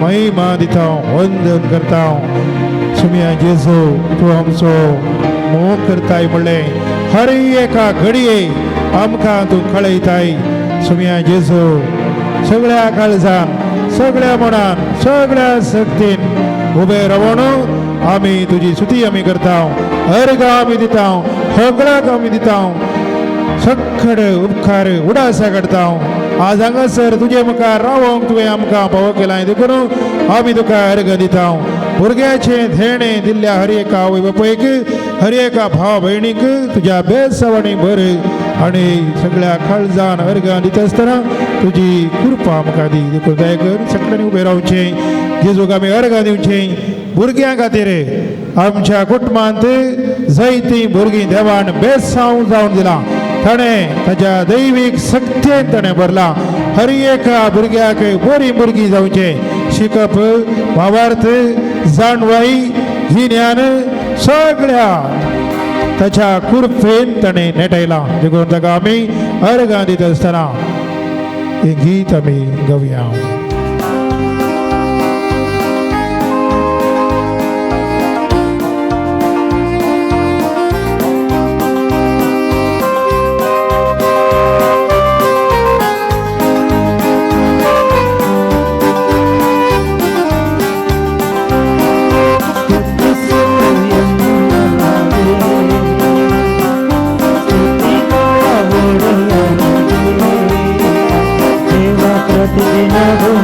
महिमा दिता, वंदन करता. सुमिया जेजू, तूं आमचो मोग करताय म्हणलें हर एका घडये आमकां तूं कळयताय. सुमिया जेजू, सगळ्या काळजान, सगळ्या मनान, सगळ्या शक्तीन उबे रावून आमी तुजी स्तुती आमी करता, अर्घ आमी दिता, होगळाक आमी दिता, सगळे उपकार उडासा करता. आज हांगासर तुजे मुखार रावोंक तुवें आमकां पावो केलां देखून आमी तुका अर्घ दिता. भुरग्याचें धेणें दिल्ल्या हर एका आवय बापायक, हर एका भाव भयणीक तुज्या बेसावाणी भर आनी सगळ्या काळजान अर्घां दिता आसतना तुजी कृपा आमकां दी. देखून दया कर सगळ्यांनी उबें रावचें, जेजूक आमी अर्घां दिवचें. भुरग्यां खातीर आमच्या कुटुंबांत जायतीं भुरगीं देवान बेसांव जावन दिलां, ताणें ताच्या दैवीक शक्तेन ताणें भरलां. हर एका भुरग्याक बरीं भुरगीं जावचें, शिकप, भावार्थ, जाणवाय, गिन्यान सगळ्या ताच्या कृपेन ताणें नेटायलां. देखून ताका आमी अर्घां दिता आसतना हें गीत आमी गावया. प्रतिदिन.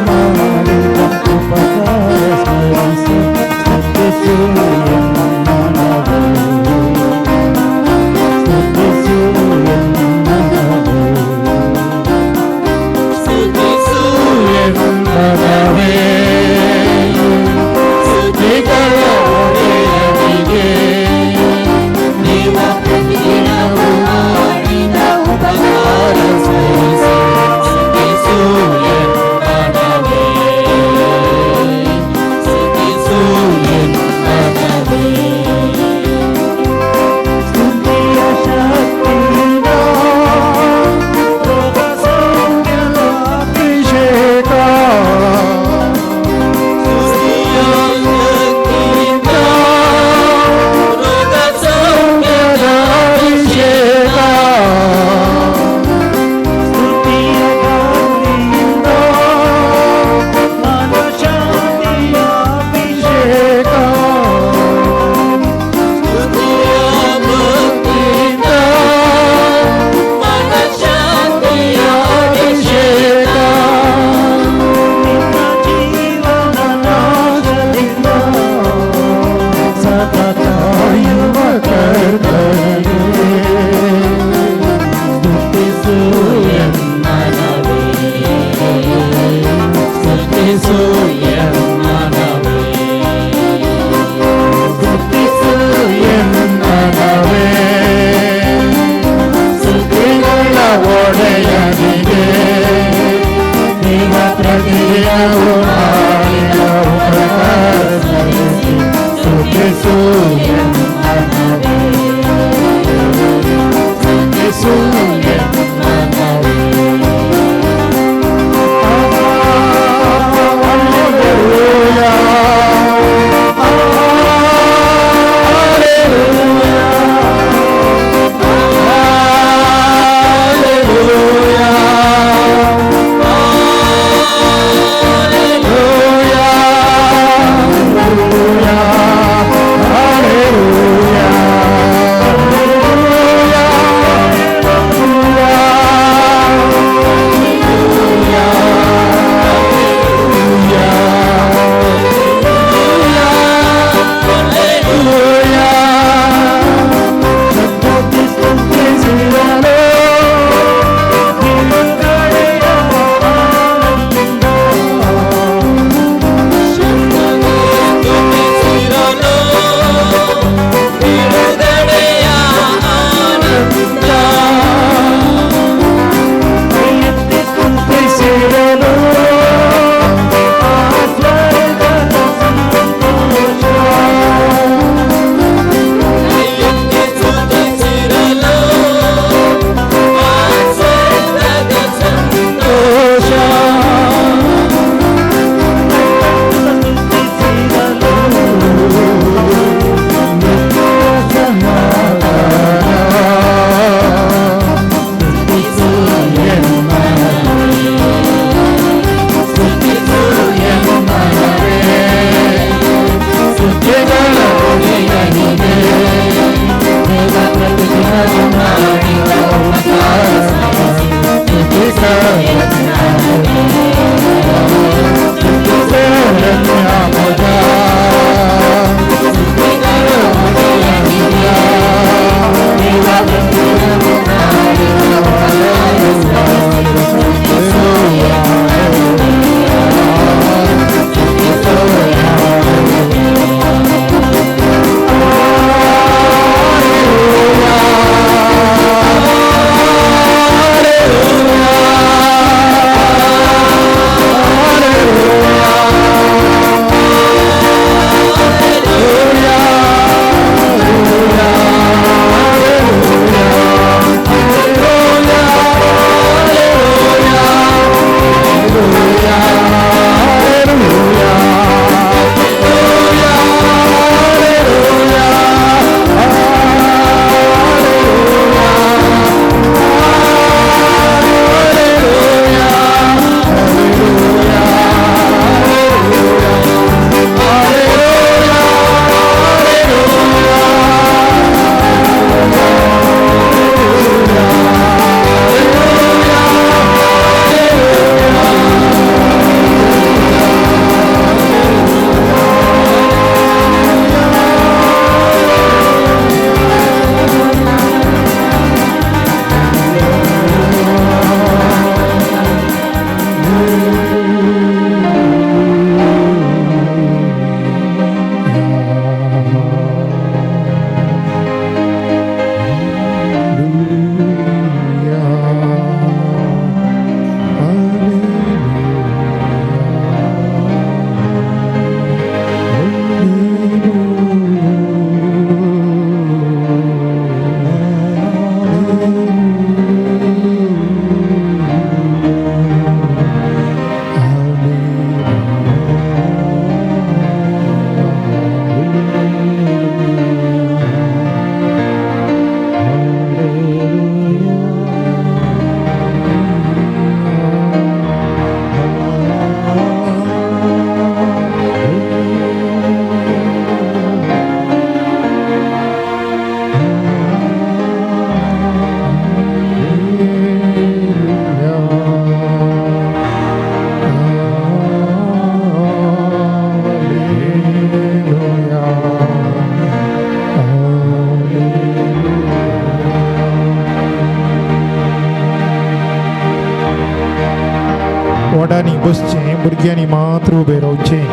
बसचें, भुरग्यांनी मात्र उबें रावचें.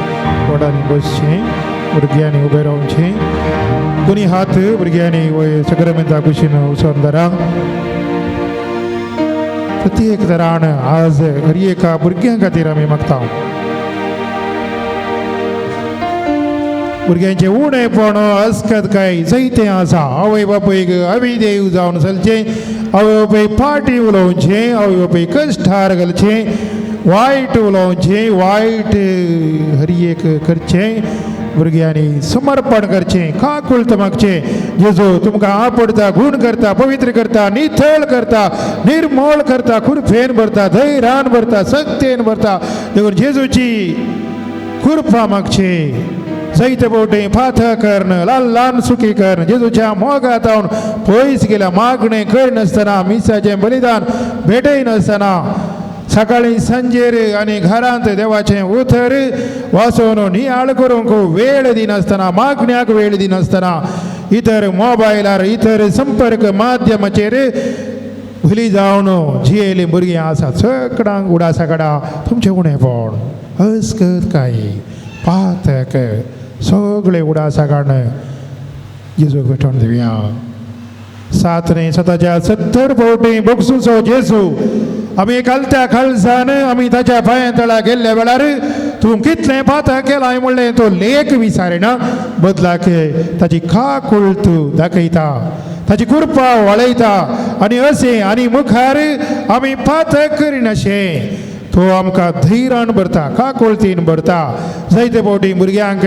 व्हडांनी बसचें, भुरग्यांनी उबें रावचें. दोनी हात भुरग्यांनी वयर सक्रमेंता कुशीन उसोन धरा. प्रत्येक तरान आज हर एका भुरग्यां खातीर आमी मागता. भुरग्यांचें उणेपण अस्कत काय जायतें आसा. आवय बापूयक अविदेव जावन चलचें, आवय बापूय फाटी उलोवचें, आवय बापूय कश्टार घालचें, वायट उलोवचें, वायट हर एक करचें. भुरग्यांनी समर्पण करचें, काकुळत मागचें. जेजू तुमकां आपडता, गुण करता, पवित्र करता, निथळ करता, निर्मोळ करता, कुरफेन भरता, धैर्यान भरता, सक्तेन भरता. देखून जेजूची कृपा मागची. जायते फावटी पाथक कर्ण, ल्हान ल्हान सुखी कर्ण, जेजूच्या मोगात हांव पयस गेल्या. मागणें करिनासतना, मिसाचें बलिदान भेटयनासतना, सकाळीं सांजेर आनी घरांत देवाचें उतर वाचून नियाळ करूंक वेळ दिनासतना, मागण्याक वेळ दिनासतना, इतर मोबायलार इतर संपर्क माध्यमाचेर भुली जावन जियेलीं भुरगीं आसा. सगळ्यांक उडासा काडा तुमचें उणेपण, अस्कत काय पातक सगळे उडासा काडून जेजूक भेटोवन दिवया. सात न्ही स्वताच्या 70 फावटी बोगसूचो जेजू आमी कालत्या खालसान आमी ताच्या पांया तळा गेल्ल्या वेळार तूं कितलें पातक केलां म्हणलें तो लेख विचारिना, बदलाक ताची काकूळ तूं दाखयता, ताची कृपा वळयता आनी अशें आनी मुखार आमी पातक करिनाशें तो आमकां धैर्यान भरता, काकुळतीन भरता. जायते फावटी भुरग्यांक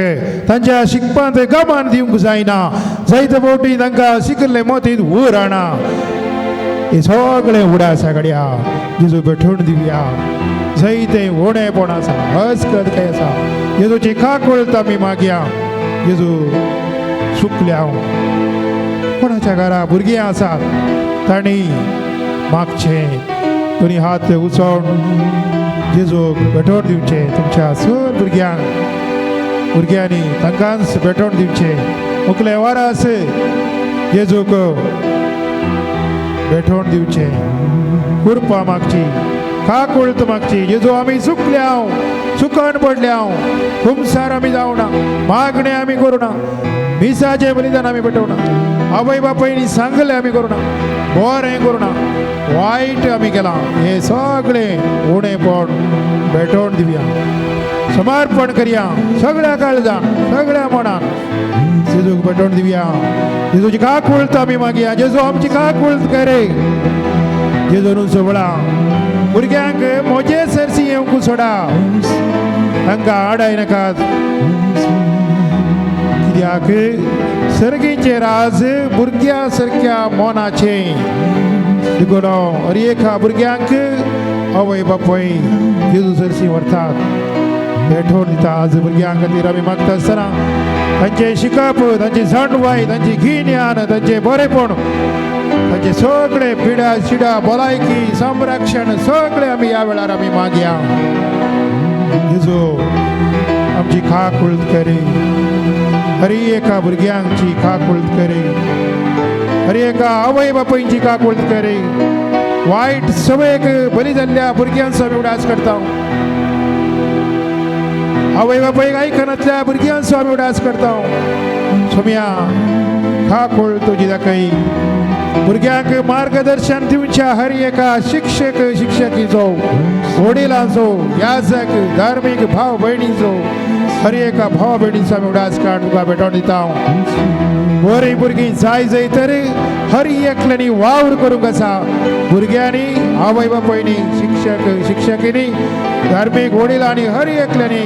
तांच्या शिकपांत गमान दिवंक जायना, जायते फावटी तांकां शिकिल्लें मोतींत उरना. हे सगळें उडासा घडया जेजू भेटोवन दिवया. जायते उणेपण आसा, अस्कत काय आसा, जेजूची काकुळत आमी मागया. जेजू सुकल्या कोणाच्या घरा भुरगीं आसात तांणी मागचें, दोनी हात उचोवन जेजूक भेटोवन दिवचें. तुमच्या सर भुरग्यांक भुरग्यांनी तांकांच भेटोवन दिवचें. मुखले वारास जेजूक भेटोवन दिवचें, कृपा मागची, काकुळत मागची. जेजू आमी चुकल्या, चुकन पडल्या, कुमसार आमी जावना, मागणें आमी करुना, मिसाचें बलिदान आमी पेटोवना, आवय बापायनी सांगलें आमी करुना, बरें करुना, वायट आमी केलां. हें सगळें उणेपण भेटोवन दिवया, समर्पण करया सगळ्या काळजान, सगळ्या मनान जेजूक भेटोवन दिवया. जेजूची काकुळत आमी मागया, जेजू आमची काकुळत करे. जेजून सोबळा भुरग्यांक म्हजे सरशी येवंक सोडा, तांकां आडाय नाकात, कित्याक सर्गीचें राज भुरग्यां सारक्या मोनाचें. देखून हर एका भुरग्यांक आवय बापूय जेजू सरशी व्हरतात, भेटोवन दिता. आज भुरग्यां खातीर आमी मागता आसतना तांचें शिकप, तांची जाणवाय, तांची गिन्यान, तांचें बरेपण, तांचे सगळे पिडा शिडा, भलायकी, संरक्षण सगळें आमी ह्या वेळार आमी मागया. जेजू आमची काकुळत करी, हर एका भुरग्यांची काकुळत करी, हर एका आवय बापायची काकुळत करी. वायट सवयेक बरी जाल्ल्या भुरग्यांचो आमी उडास करता, आवय बापायक आयकनातल्या भुरग्यांचो आमी उडास करता. सोम्या काकुळ तुजी दाखय. भुरग्यांक मार्गदर्शन दिवच्या हर एका शिक्षक शिक्षकीचो, वडिलांचो, याजक, धार्मीक भाव भयणीचो, हर एका भाव भयणीचो आमी उडास काड तुका भेटोवन दिता. बरीं भुरगीं जाय जाय तर हर एकल्यांनी वावर करूंक आसा. भुरग्यांनी, आवय बापायनी, शिक्षक शिक्षकींनी, धार्मीक वडिलांनी, हर एकल्यांनी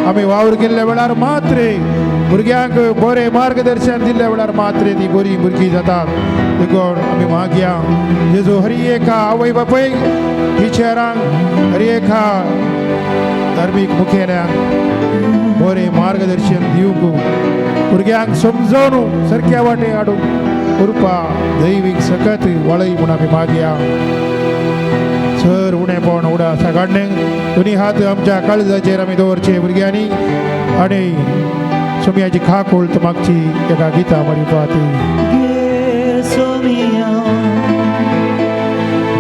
आमी वावर केल्ल्या वेळार मात्र, भुरग्यांक बरें मार्गदर्शन दिल्ल्या वेळार मात्र ती बरी भुरगीं जातात. देखून आमी मागया जेजू हर एका आवय बापायक, टिचरांक, हर एका धार्मीक मुखेल्यांक बरें मार्गदर्शन दिवंक, भुरग्यांक समजोवन सारक्या वाटे हाडूंक कृपा दैवीक सकत वळय म्हूण आमी मागया. सर उणेपण उडा सगळ्यांनी दोनी हात आमच्या काळजाचेर आमी दवरचे भुरग्यांनी आनी सोम्याची खाकोळ मागची एका गीता म्हणपाती. घे सोमिया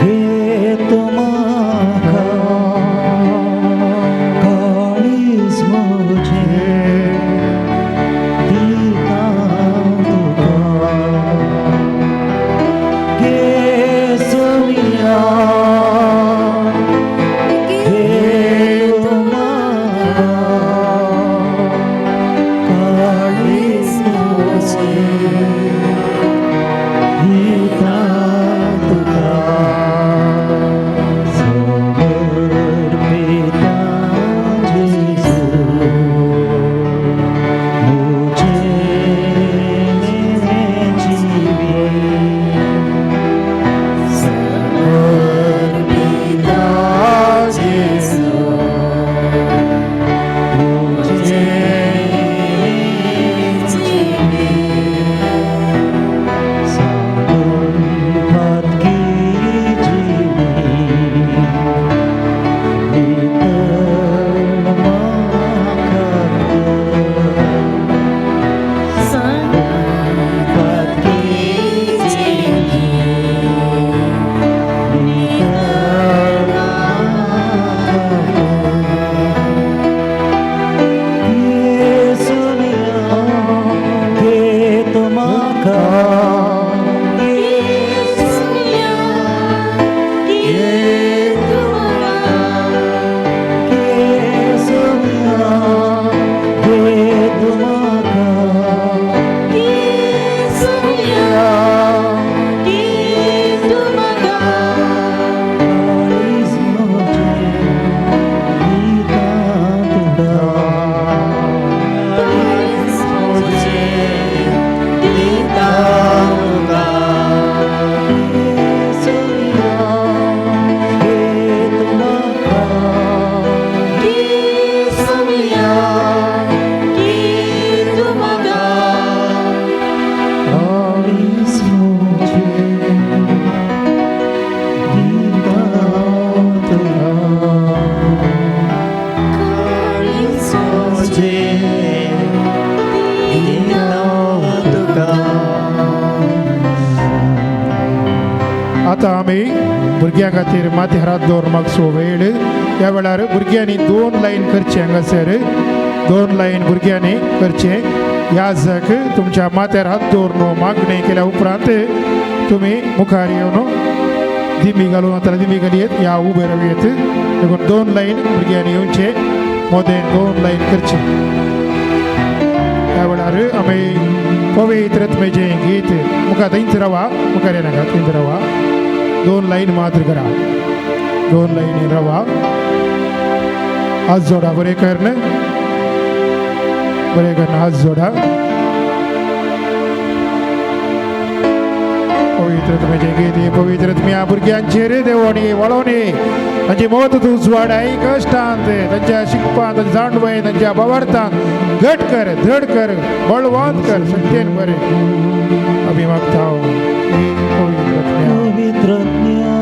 घे तूं म्हाका, आतां आमी भुरग्यां खातीर माथ्यार हात दवरून मागचो वेळ. ह्या वेळार भुरग्यांनी 2 लायन करचें, हांगासर 2 लायन भुरग्यांनी करचें. याजक तुमच्या माथ्यार हात दवरून मागणें केल्या उपरांत तुमी मुखार येवन दिमी घालून आतां दिमी घालयेत या उबे रावयेत. देखून 2 लायन भुरग्यांनी येवचें, मोदें 2 लायन करचें. ह्या वेळार आमी पवित्र आत्म्याचें गीत मुखार थंयच रावा, मुखार येनाका, थंयच रावा. 2 लायन मात्र करा, 2 लायनी रावा. हात जोडा बरें करून, बरें करून हात जोडा. पवित्र आत्म्याचें गीत. पवित्र आत्म्या भुरग्यांचेर देवणी वळोवणी तांची मत उजवाडाय कश्टांत, तांच्या शिकपांत, तांच्या जाणवय, तांच्या भावार्थांत घट कर, धड कर, बळवंत कर, शक्तेन बरें आमी मागता. पवित्र आत्म्या, पवित्र आत्म्या,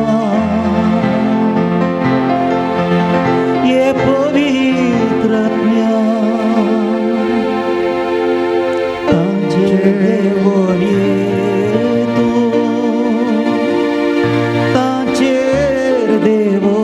ये पवित्र आत्म्या, तांचे देवणी तूं, तांचेर देवणी.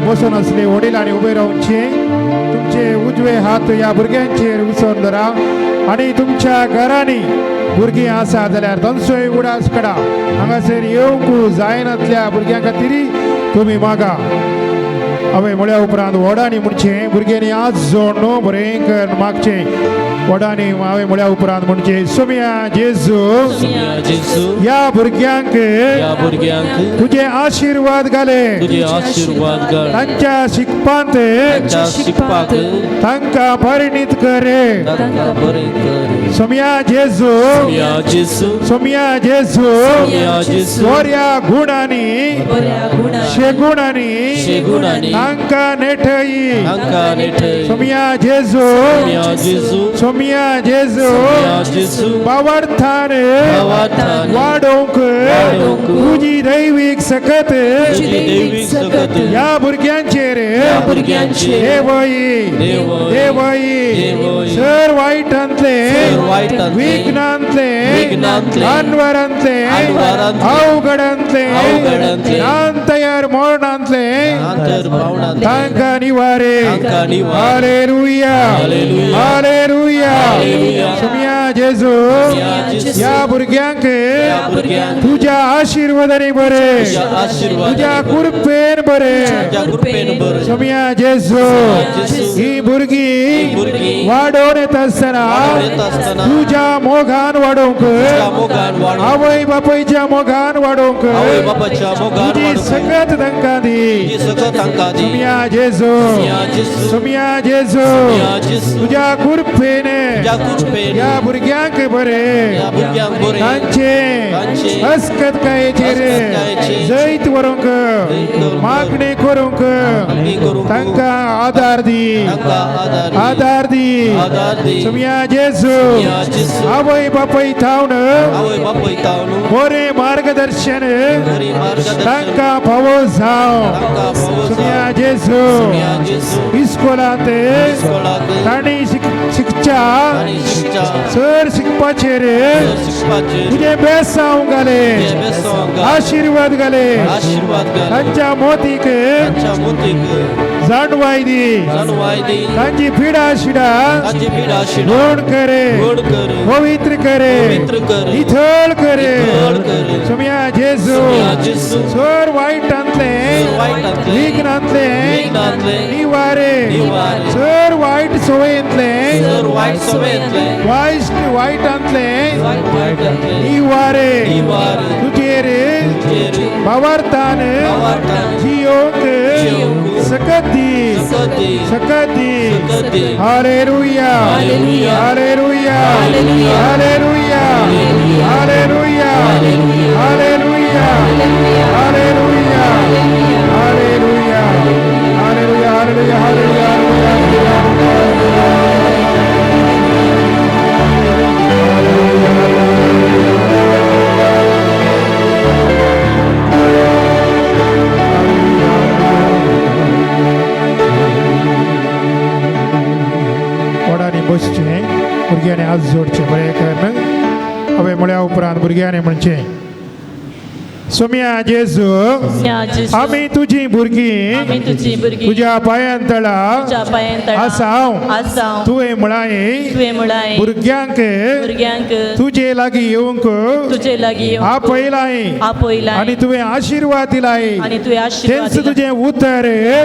बसून आसले वडिलांनी उबे रावचे. तुमचे उजवे हात ह्या भुरग्यांचेर उसोवन धरा आनी तुमच्या घरांनी भुरगीं आसा जाल्यार तांचोय उडास काडा. हांगासर येवंक जायनातल्या भुरग्यां खातीर तुमी मागा. हांवें म्हळ्या उपरांत व्हडांनी म्हणचें भुरग्यांनी आज जोड न्हू बरें कर मागचें. व्हडांनी हांवें म्हळ्या उपरांत म्हणचें सोम्या जेजू जेजू ह्या भुरग्यांक तुजे आशिर्वाद घाले. तुझे आशीर्वाद घाल. तांच्या शिकपांत तांच्या शिकपाक तांकां परिणीत करे. तांकां बरें कर. सोम्या जेजू सोम्या जेजू सोम्या जेजू सोम्या जेजू बऱ्या गुणांनी शेगुणांनी शेगुणांनी तांकां नेठई. तांकां नेठय. सोम्या जेजू सोम्या जेजू सोम्या जेजू सोम्या जेजू भावार्थान भावार्थान वाडोवंक वाडोवंक तुजी दैवीक सकत तुजी दैवीक सकत ह्या भुरग्यांचेर ह्या भुरग्यांचेर देवई देवई देवई देवई सर वायटांतले सर वायटांतले विघ्नांतले विघ्नांतले अनवरांतले अनवरांतले अवघडांतले अवघडांतले तयार मरणांतले नांतर पावणांतले तांकां निवारे. तांकां निवारे. Hallelujah hallelujah. हालेलुया. हालेलुया. सोम्या जेजू सोम्या जेजू ह्या भुरग्यांक ह्या भुरग्यांक तुज्या आशिर्वादांनी बरे तुज्या आशिर्वादांनी तुज्या बरे. कृपेन बरे. तुज्या कृपेन बरे. सोम्या जेजू जेजू ही भुरगीं ही भुरगीं वाडोवन येता आसतना वाडोवन येता आसतना तुज्या मोगान वाडोवंक तुज्या मोगान वाडोवंक आवय बापायच्या मोगान वाडोवंक आवय बापाच्या मोगान तुजी वाडोवंक सकत तांकां दी. तुजी सकत तांकां दी. सोम्या जेजू सोम्या जेजू सोम्या जेजू सोम्या जेजू तुज्या कृपेन तुज्या कृपेन ह्या भुरग्यांक बरे ह्या भुरग्यांक बरे तांचे तांचे अस्कतकायेचेर अस्कतकायेचेर जैत व्हरूंक जैत व्हरूंक मागणी करूंक मागणी करूंक तांकां आदार दी. तांकां आदार दी. आदार दी. आदार दी. सोम्या जेजू सोम्या जेजू आवय बापाय थावन आवय बापाय थावन बरें मार्गदर्शन बरें मार्गदर्शन तांकां फावो जावं. तांकां फावो सोम्या जावं. जेजू सोम्या जेजू इस्कोलांत इस्कोलांत तांणी शिकच्या तांणी शिकच्या सर शिकपाचेर सर शिकपाचेर तुजें बेसांव घाले तुजें बेसांव घाले. आशिर्वाद घाले. आशिर्वाद घाले. तांच्या मोतीक तांच्या मोतीक जाणवाय दी. जाणवाय दी. तांची पिडा शिडा तांची पिडा शिडा गोड करे गोड कर पवित्र करे पवित्र कर निथळ करे. निथळ कर. सोम्या जेजू सोम्या जेजू सर वायटांतले वायटांतले विघ्नांतले विघ्नांतले निवारे निवारे. सर वायट सवयेंतले सर वायट सवयेंतले वायट वायटांतले वायटांतले निवारे निवारे. तुजेर तुजेर भावार्थान भावार्थान जियोंक जियोंक सकत दी. सकत दी. सकत दी. सकत दी. Hallelujah hallelujah. Hallelujah hallelujah. Hallelujah hallelujah hallelujah hallelujah hallelujah hallelujah hallelujah hallelujah. व्हडांनी बसचें भुरग्यांनी हात जोडचे बरें कर. हांवें म्हळ्या उपरांत भुरग्यांनी म्हणचें सोम्या जेजू आमी तुजी भुरगीं आमी तुजी भुरगीं तुज्या पांयां तळा तुज्या पांयां तळा आसा हांव. आसा तुवें म्हळां तुवें म्हळां भुरग्यांक भुरग्यांक तुजे लागीं येवंक तुजे लागीं येवंक आपयलाय आपयलां आनी तुवें आशिर्वाद दिलाय. आनी तुवें आशिर्वाद तेंच दिला. तुजें उतर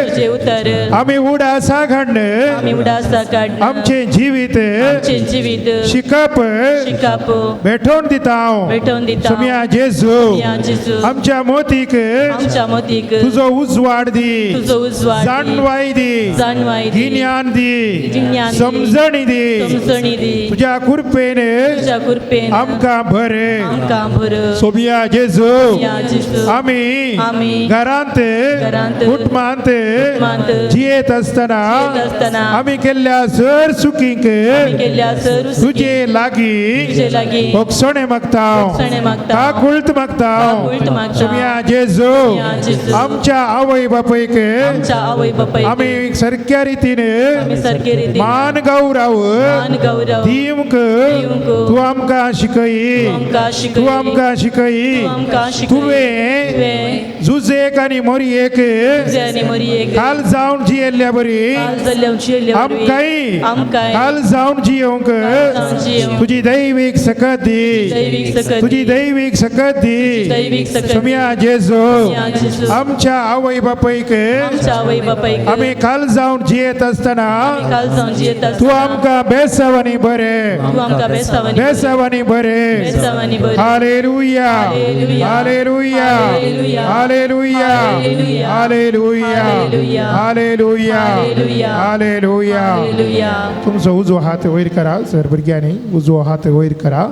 तुजें उतर आमी उडासा काडून आमी उडासा काडून आमचें जिवीत आमचें जिवीत शिकप शिकप भेटोवन दिता हांव. भेटोवन दिता सोम्या जेजू सोम्या जेजू आमच्या मोतीक आमच्या मोतीक तुजो उजवाड दी. तुजो उजवाड दी. जाणवाय दी. जाणवाय दी. गिन्यान दी. गिन्यान दी. समजणी दी. समजणी दी. तुज्या कृपेन तुज्या कृपेन आमकां बरें. आमकां बरें. सोम्या जेजू सोम्या जेजू आमी आमी घरांत घरांत कुटुंबांत कुटुंबांत जियेत आसतना जियेत आसतना आमी केल्ल्या सर चुकींक आमी केल्ल्या सर तुजे लागीं तुजे लागीं भोगसणें मागता भोगसणें मागता. काकुळट मागता काकुळट निमित्त मागता. सोम्या जेजू सोम्या जेजू. आमच्या आवय बापायक आमच्या आवय बापायक आमी सारक्या रितीन आमी सारके रितीन मान गौरव मान गौरव दिवंक दिवंक तूं आमकां शिकय, तूं आमकां शिकय, तूं आमकां शिकय. तूं आमकां शिकय. तुवें तुवें जुजेक आनी मोरयेक तुजे आनी मोरयेक काल जावन जियेल्ल्या बरी काल जाल्ल्या जियेल्ल्या वरवीं आमकांय आमकांय काल जावन जियोवंक जावन जियोवंक तुजी दैवीक सकत दी, दैवीक सकत तुजी दी. दैवीक सकत दी. दैवीक सकत दी. सोम्या जेजू सोम्या जेजू. आमच्या आवय बापायक आमच्या आवय बापायक आमी काल जावन जियेत आसतना आमी काल जावन जियेत तूं आसतना आमकां बेसाव आनी बरें, तूं आमकां बेसाव आनी बरें, बेसाव आनी बरें. बेसाव आनी बरें. Hallelujah, hallelujah. Hallelujah, hallelujah. Hallelujah, hallelujah. Hallelujah, hallelujah. Hallelujah, hallelujah. Hallelujah. Hallelujah. तुमचो उजवो हात वयर करा सर भुरग्यांनी, उजवो हात वयर करा.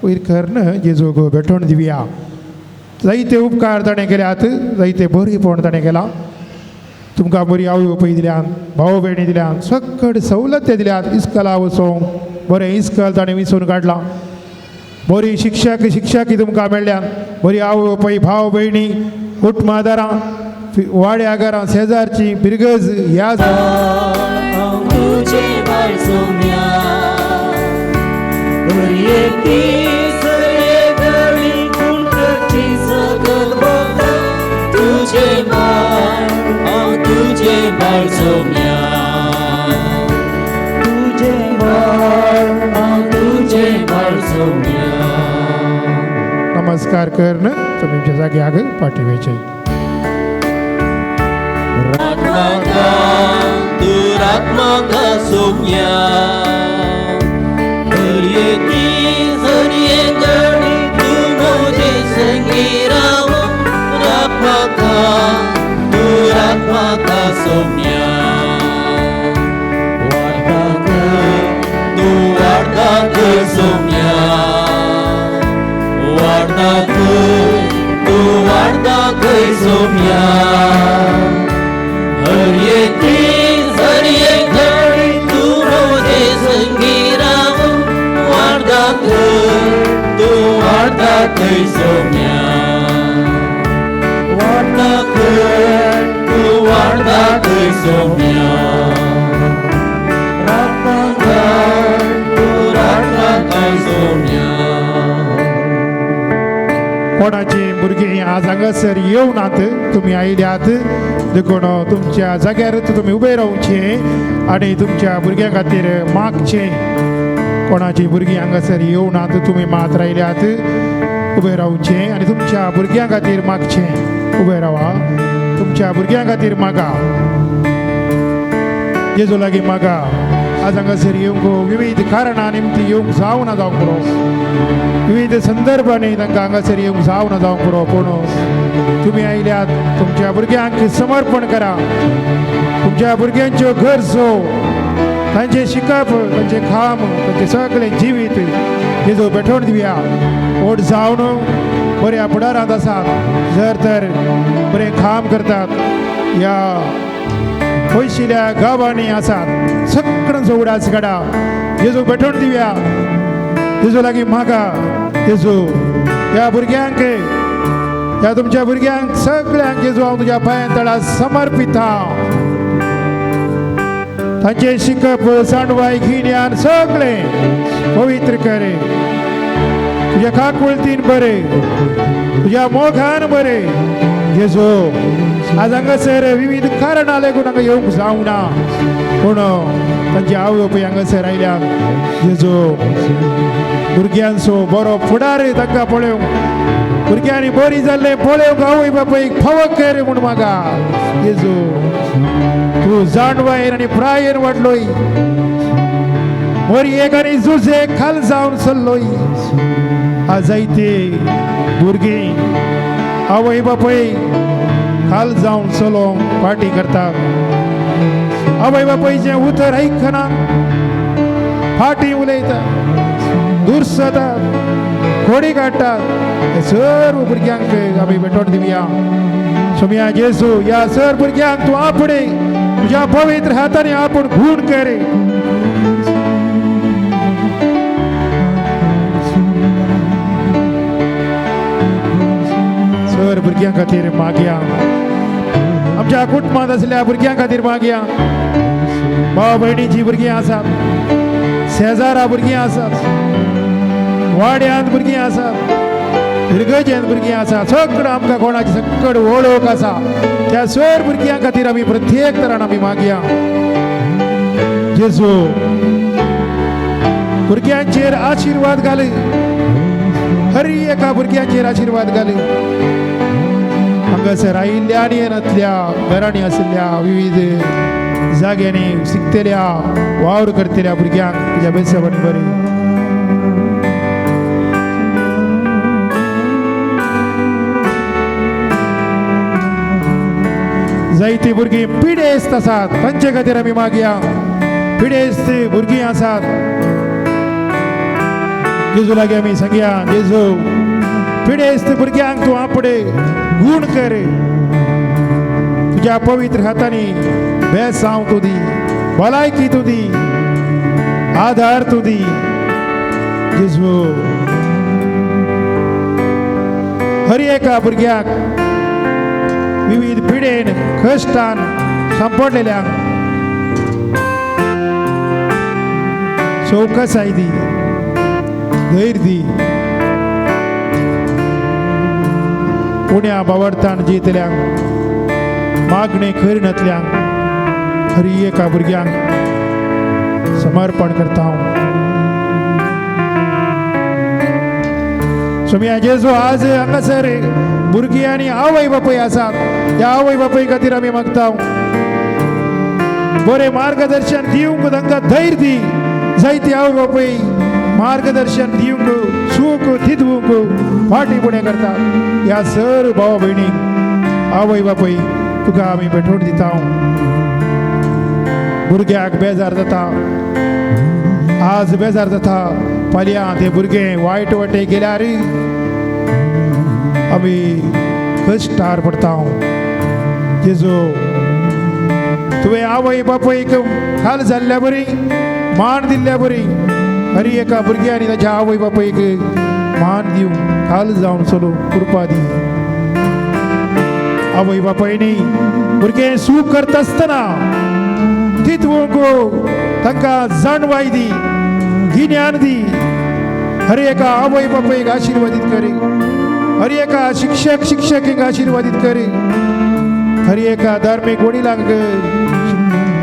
वयर करन जेजूक भेटवण दिवया. जायते उपकार ताणें केल्यात, जायते बरेपण ताणें केलां. तुमकां बरी आवय बापूय दिल्यान, भाव भयणी दिल्यान, सकट सवलती दिल्यात. इस्कला वचोंक बरें इस्कल ताणें विसरून काडलां. बरी शिक्षक शिक्षकी तुमकां मेळ्ळ्यान, बरी आवय बापूय, भाव भयणी, कुटुंबादारां, वाड्या घरां, शेजारची बिरगज ह्या तुझे बाळ सोम्या हरयेती सगळी कुणकची सकल भोगता तुझे बाळ हांव तुझे बाळ सोम्या तुझे बाळ हांव तुझे बाळ सोम्या. नमस्कार करून तुमी तुमच्या जाग्याक फाटीं वयचें. आत्माका दुरात्माका सोम्या हरयेती हरये गणी तूं म्हजे संगी राव रात्माका दुरात्माका सोम्या वाडटा खंय तूं वाडटा खंय सोम्या वाडटा खंय तूं वाडटा खंय सोम्या हरयेती हरये घडी तूं म्हजे संगी राव वाडटा खंय तूं वाडटा खंय सोम्या वाडटा खंय तूं वाडटा खंय सोम्या रावता खंय तूं रावता खंय सोम्या. कोणाची भुरगीं आज हांगासर येवनात, तुमी आयल्यात देखून तुमच्या जाग्यार तुमी उबे रावचें आनी तुमच्या भुरग्यां खातीर मागचें. कोणाची भुरगीं हांगासर येवनात, तुमी मात रायल्यात, उबे रावचें आनी तुमच्या भुरग्यां खातीर मागचें. उबे रावा, तुमच्या भुरग्यां खातीर मागा, जेजू लागीं मागा. आज हांगासर येवंक विविध कारणां निमती येवंक जावना जावंक पुरो, विविध संदर्भांनी तांकां हांगासर येवंक जावना जावंक पुरो, पूण तुमी आयल्यात तुमच्या भुरग्यांक समर्पण करा. तुमच्या भुरग्यांच्यो गरजो, तांचें शिकप, तांचें काम, तांचें सगळें जिवीत जेजू भेटवण दिवया. व्हड जावन बऱ्या फुडारांत आसात, जर तर बरें काम करतात, ह्या पयशिल्या गांवांनी आसात, सगळ्यांचो उडास काडा, जेजू भेटवण दिवया. जेजू लागीं मागा. जेजू ह्या भुरग्यांक, ह्या तुमच्या भुरग्यांक सगळ्यांक जेजू हांव तुज्या पांयां तळा समर्पिता. तांचें शिकप, जाणवाय, गिन्यान सगळें पवित्र करे, तुज्या काकुळतीन बरें, तुज्या मोगान बरें. जेजू आज हांगासर विविध कारणां लागून हांगा येवंक जावना, पूण तांची आवय बापूय हांगासर आयल्या. जेजू भुरग्यांचो बरो फुडार तांकां पळोवंक, भुरग्यांनी बरी जाल्लें पळोवंक आवय बापायक फावो कर म्हूण मागा. जेजू तूं जाणवायेन आनी प्रायेन वाडलोय, मोरयेक आनी जुजेक खाल जावन चल्लोय. आज जायते भुरगीं आवय बापूय खाल जावन चलोवंक पार्टी करतात. आवय बापायचें उतर आयकना, फाटी उलयता, दुरसतात, खोडी काडटात. हे सर्व भुरग्यांक आमी भेटवण दिवया. सोम्या जेजू ह्या सर भुरग्यांक तूं आपणे तुज्या पवित्र हातांनी आपूण गूण करे. सर भुरग्यां खातीर मागया, आमच्या कुटुंबांत आसल्या भुरग्यां खातीर मागया, भाव भयणीची भुरगीं आसात, शेजारा भुरगीं आसात, वाड्यांत भुरगीं आसात, इगर्जेंत भुरगीं आसात, सगळं आमकां कोणाची सकड वळख आसा त्या सर भुरग्यां खातीर आमी प्रत्येक तरान आमी मागया. जेजू भुरग्यांचेर आशिर्वाद घाले, हर एका भुरग्यांचेर आशिर्वाद घाले. हांगासर आयिल्ल्या आनी येनातल्या घरांनी आशिल्ल्या विविध जाग्यांनी शिकतल्या वावर करतल्या भुरग्यांक तुज्या बेसबण बरी जायती भुरगीं पिडेस्त आसात तांचे खातीर आमी मागया. पिडेस्त भुरगीं आसात, जेजू लागीं आमी सांगया, जेजू पिडेस्त भुरग्यांक तूं आपडे गूण कर, तुज्या पवित्र हातांनी बेसांव तूं दी, भलायकी तूं दी, आधार तूं दी. जेजू हर एका भुरग्याक विविध पिडेन कश्टान सांपडलेल्यांक चौकसाय दी, धैर्य दी. उण्या बावडतान जियेतल्यांक, मागणें करिनातल्यांक हर एका भुरग्यांक समर्पण करता हांव. सोम्या जेजू आज हांगासर भुरगीं आनी आवय बापूय आसात, ह्या आवय बापूय खातीर आमी मागता. बरें मार्गदर्शन दिवंक तांकां धैर्य दी. जायती आवय बापूय मार्गदर्शन दिवंक सूख थितवूंक फाटी फुडें करता. ह्या सर भाव भयणीक आवय बापूय तुका आमी भेटवण दिता. भुरग्याक बेजार जाता, आज बेजार जाता, फाल्यां ते भुरगें वायट वाटे गेल्यार आमी कश्टार पडटा. जेजू तुवें आवय बापूयक खाल जाल्ल्या बरी मान दिल्ल्या बरी हर एका भुरग्यांनी ताच्या आवय बापूयक मान दिवंक खाल जावन चलूं कृपा दी. आवय बापायनी भुरगें सूख करता आसतना तितवूंक तांकां जाणवाय दी, गिन्यान दी. हर एका आवय बापायक आशिर्वादीत करी, हर एका शिक्षक शिक्षकींक आशिर्वादीत करी, हर एका धार्मीक वडिलांक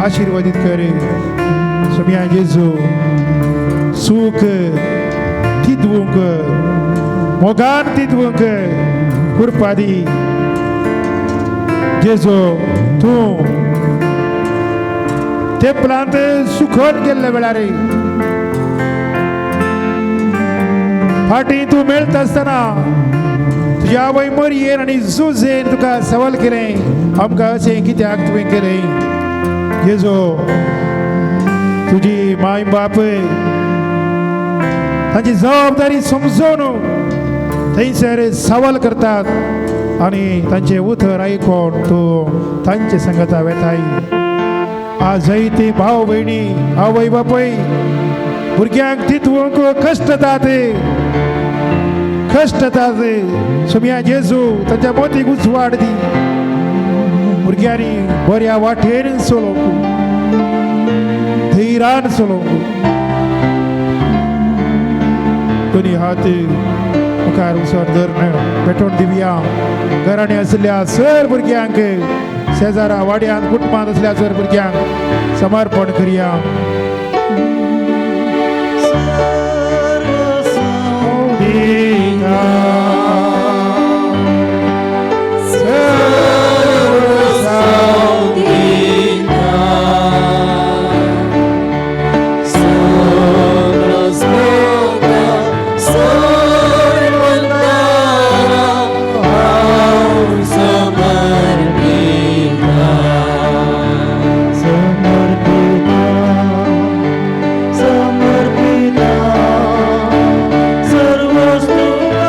आशिर्वादीत करी. सोम्या जेजू सूख तितवूंक मोगान तितवूंक कृपा दी. जेजू तूं तेपलांत सुखोन गेल्ल्या वेळार फाटीं तूं मेळटा आसतना तुज्या आवय मरयेन आनी जुजेन तुका सवाल केलें, आमकां अशें कित्याक तुवें केलें? जेजू तुजी माय बापूय तांची जबाबदारी समजून थंयसर सवाल करतात आनी तांचें उतर आयकून तूं तांचे संगता वेताय. आज जायती भाव भयणी आवय बापूय भुरग्यांक तितवूंक कश्ट जातात, कश्ट जातात. सोम्या जेजू तांच्या मोतीक उजवाड दी, भुरग्यांनी बऱ्या वाटेन चलोवंक, धैर्यान चलोवंक. दोनी हात मुखार उसर धरून भेटवण दिवया. घरांनी आशिल्ल्या सर भुरग्यांक, शेजारा वाड्यांत कुटुंबांत आसल्या सर भुरग्यांक समर्पण करया. समर्पिता, समर्पिता, सर्वस्तुता.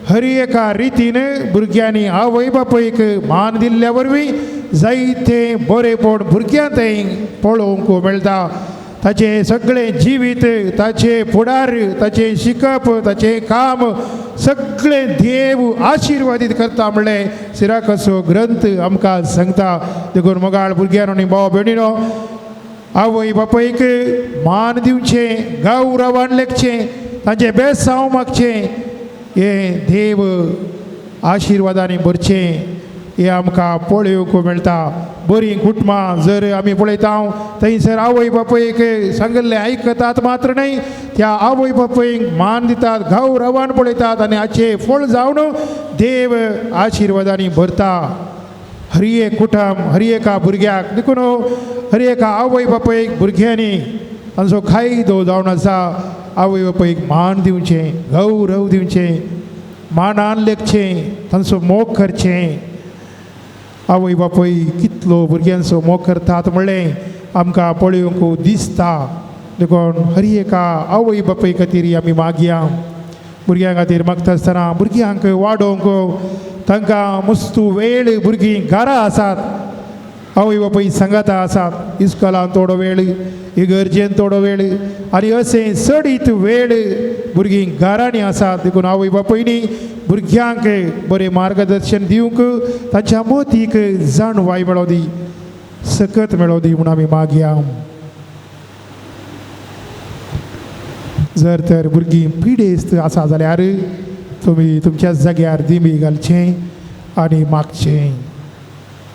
हर एका रितीन भुरग्यांनी आवय बापायक मान दिल्ल्या वरवीं जायते बरेपण भुरग्यां थंय पळोवंक मेळटा. ताचें सगळें जिवीत, ताचें फुडार, ताचें शिकप, ताचें काम सगळें देव आशिर्वादीत करता म्हणलें सिराकाचो ग्रंथ आमकां सांगता. देखून मोगाळ भुरग्यांनो आनी भाव भयणीनो, आवय बापायक मान दिवचें, गौरवान लेखचें, तांचें बेसांव मागचें, हें देव आशिर्वादांनी भरचें हें आमकां पळोवंक मेळटा. बरीं कुटुंबां जर आमी पळयता थंयसर आवय बापायक सांगिल्लें आयकतात मात्र न्हय, त्या आवय बापायक मान दितात, गौरवान पळयतात आनी हाचें फळ जावन देव आशिर्वादांनी भरता हर एक कुटुंब, हर एका भुरग्याक. देखून हर एका आवय बापायक भुरग्यांनी तांचो कायदो जावन आसा आवय बापायक मान दिवचें, गौरव दिवचें, मानान लेखचें, तांचो मोग करचें. आवय बापूय कितलो भुरग्यांचो मोग करतात म्हणलें आमकां पळोवंक दिसता. देखून हर एका आवय बापूय खातीर आमी मागया. भुरग्यां खातीर मागता आसतना भुरग्यांक वाडोवंक तांकां मस्तू वेळ, भुरगीं घरा आसात, आवय बापूय सांगाता आसात, इस्कोलान थोडो वेळ, इगर्जेन थोडो वेळ आनी अशें चडीत वेळ भुरगीं घरांनी आसात. देखून आवय बापूयनी भुरग्यांक बरें मार्गदर्शन दिवंक तांच्या मोतीक जाणवाय मेळोवं दी, सकत मेळोवं दी म्हूण आमी मागया. जर तर भुरगीं पिडेस्त आसा जाल्यार तुमी तुमच्या जाग्यार दिमी घालचें आनी मागचें.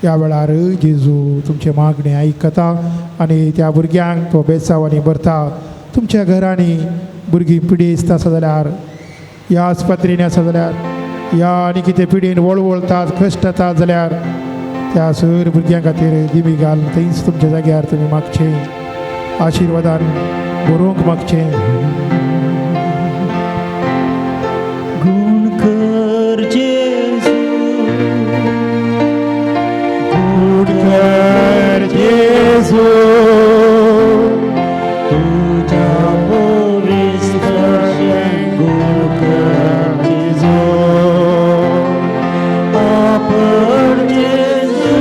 ह्या वेळार जेजू तुमचें मागणें आयकता आनी त्या भुरग्यांक तो बेसांवांनी भरता. तुमच्या घरांनी भुरगीं पिडेस्त आसा जाल्यार, ह्या आस्पत्रेनी आसा जाल्यार, ह्या आनी कितें पिडेन वळवळतात, कश्टतात जाल्यार त्या सर भुरग्यां खातीर दिमी घाल थंयच तुमच्या जाग्यार तुमी मागचें, आशिर्वादान बरोवंक मागचें. गुण कर जेजू, गुण कर जेजू, तुझ्या पवित्र गुण कर जेजू, आपण जेजू,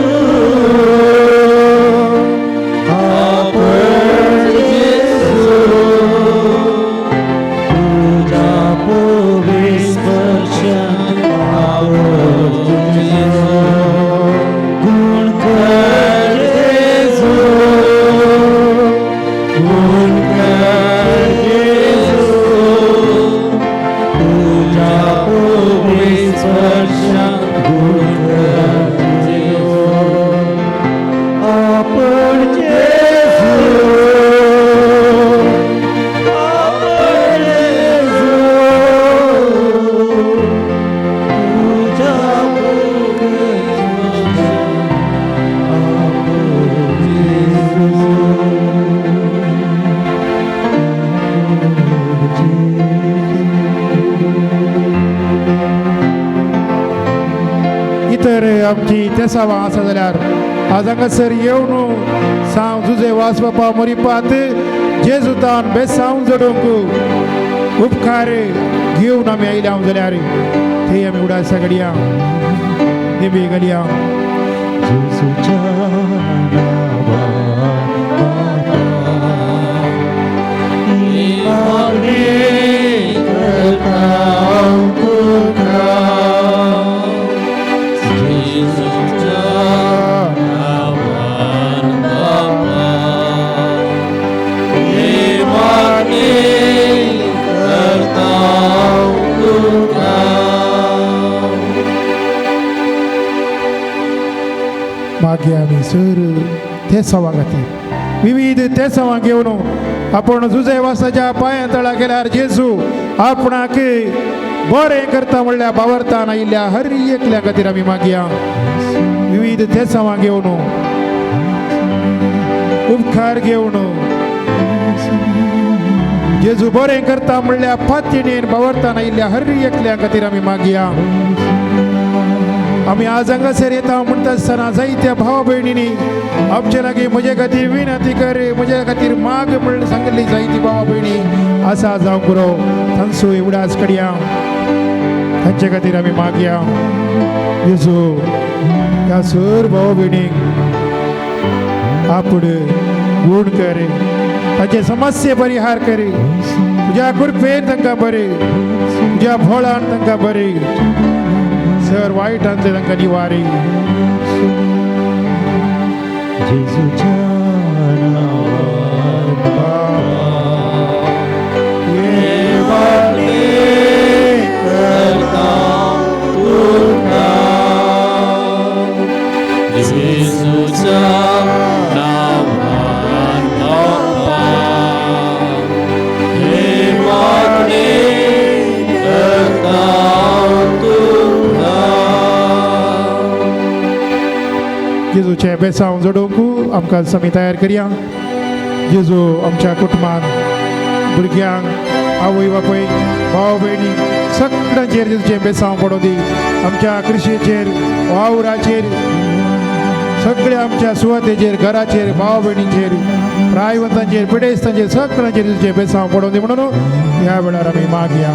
आपण जेजू, तुझ्या पवित्र आपण जेजू, गुण कर जेजू, गुण कर जेजू, तुझ्या पवित्र गुण कर जेजू, आपण जेजू, आपण जेजू, तुझ्या पवित्र आपण जेजू. इतर आमची तेसावां आसा जाल्यार आज हांगासर येवन सांव जुजे वास बापा मोरिपात जेजुतान बेसांव जोडूंक उपकार घेवन आमी आयल्या जाल्यार ते आमी उडासा घडया दिमी घडया. जेजूच्या नावान बापा, ही मागणी करता तुका. जेजूच्या नावान बापा, ही मागणी करता तुका. मागीर आमी सर तेसांवा खातीर विविध तेसांवां घेवन आपण जुजे वासाच्या पांया तळा गेल्यार जेजू आपणाक बरें करता म्हणल्यार बावरतान आयिल्ल्या हर एकल्या खातीर आमी मागया. विविध तेसांवां घेवन उपकार घेवन जेजू बरें करता म्हणल्यार पातयेन बावरतान आयिल्ल्या हर एकल्या खातीर आमी मागया. आमी आज हांगासर येता म्हणटा आसतना जायत्या भाव भयणींनी आमचे लागीं म्हजे खातीर विनंती कर, म्हजे खातीर माग म्हण सांगिल्ली जायती भावा भयणी आसा जावंक पुरो. तांचो उडास कडया, तांचे खातीर आमी मागया. जेजू ह्या सर भाव भयणीक आपूण गूण कर, तांचे समस्ये परिहार करी, तुज्या कृपेन तांकां बरी, तुज्या फळान तांकां बरी, सर वायटांतले तांकां निवारी. जेजूच्या नांवान जेजूच्या नांवान बापा हे मागणे करता तुका. जेजूचें बेसांव जोडोवंक आमकां समी तयार करया. जेजू आमच्या कुटुंबान, भुरग्यांक, आवय बापूय, भाव भयणी सगळ्यांचेर जेजूचें बेसांव पडोवं दी. आमच्या कृशीचेर, वावराचेर, सगळ्या आमच्या सुवातेचेर, घराचेर, भाव भयणींचेर, प्रायवंतांचेर, पिडेस्तांचेर, सगळ्यांचेर जेजूचें बेसांव पडोवं दी म्हणून ह्या वेळार आमी मागया.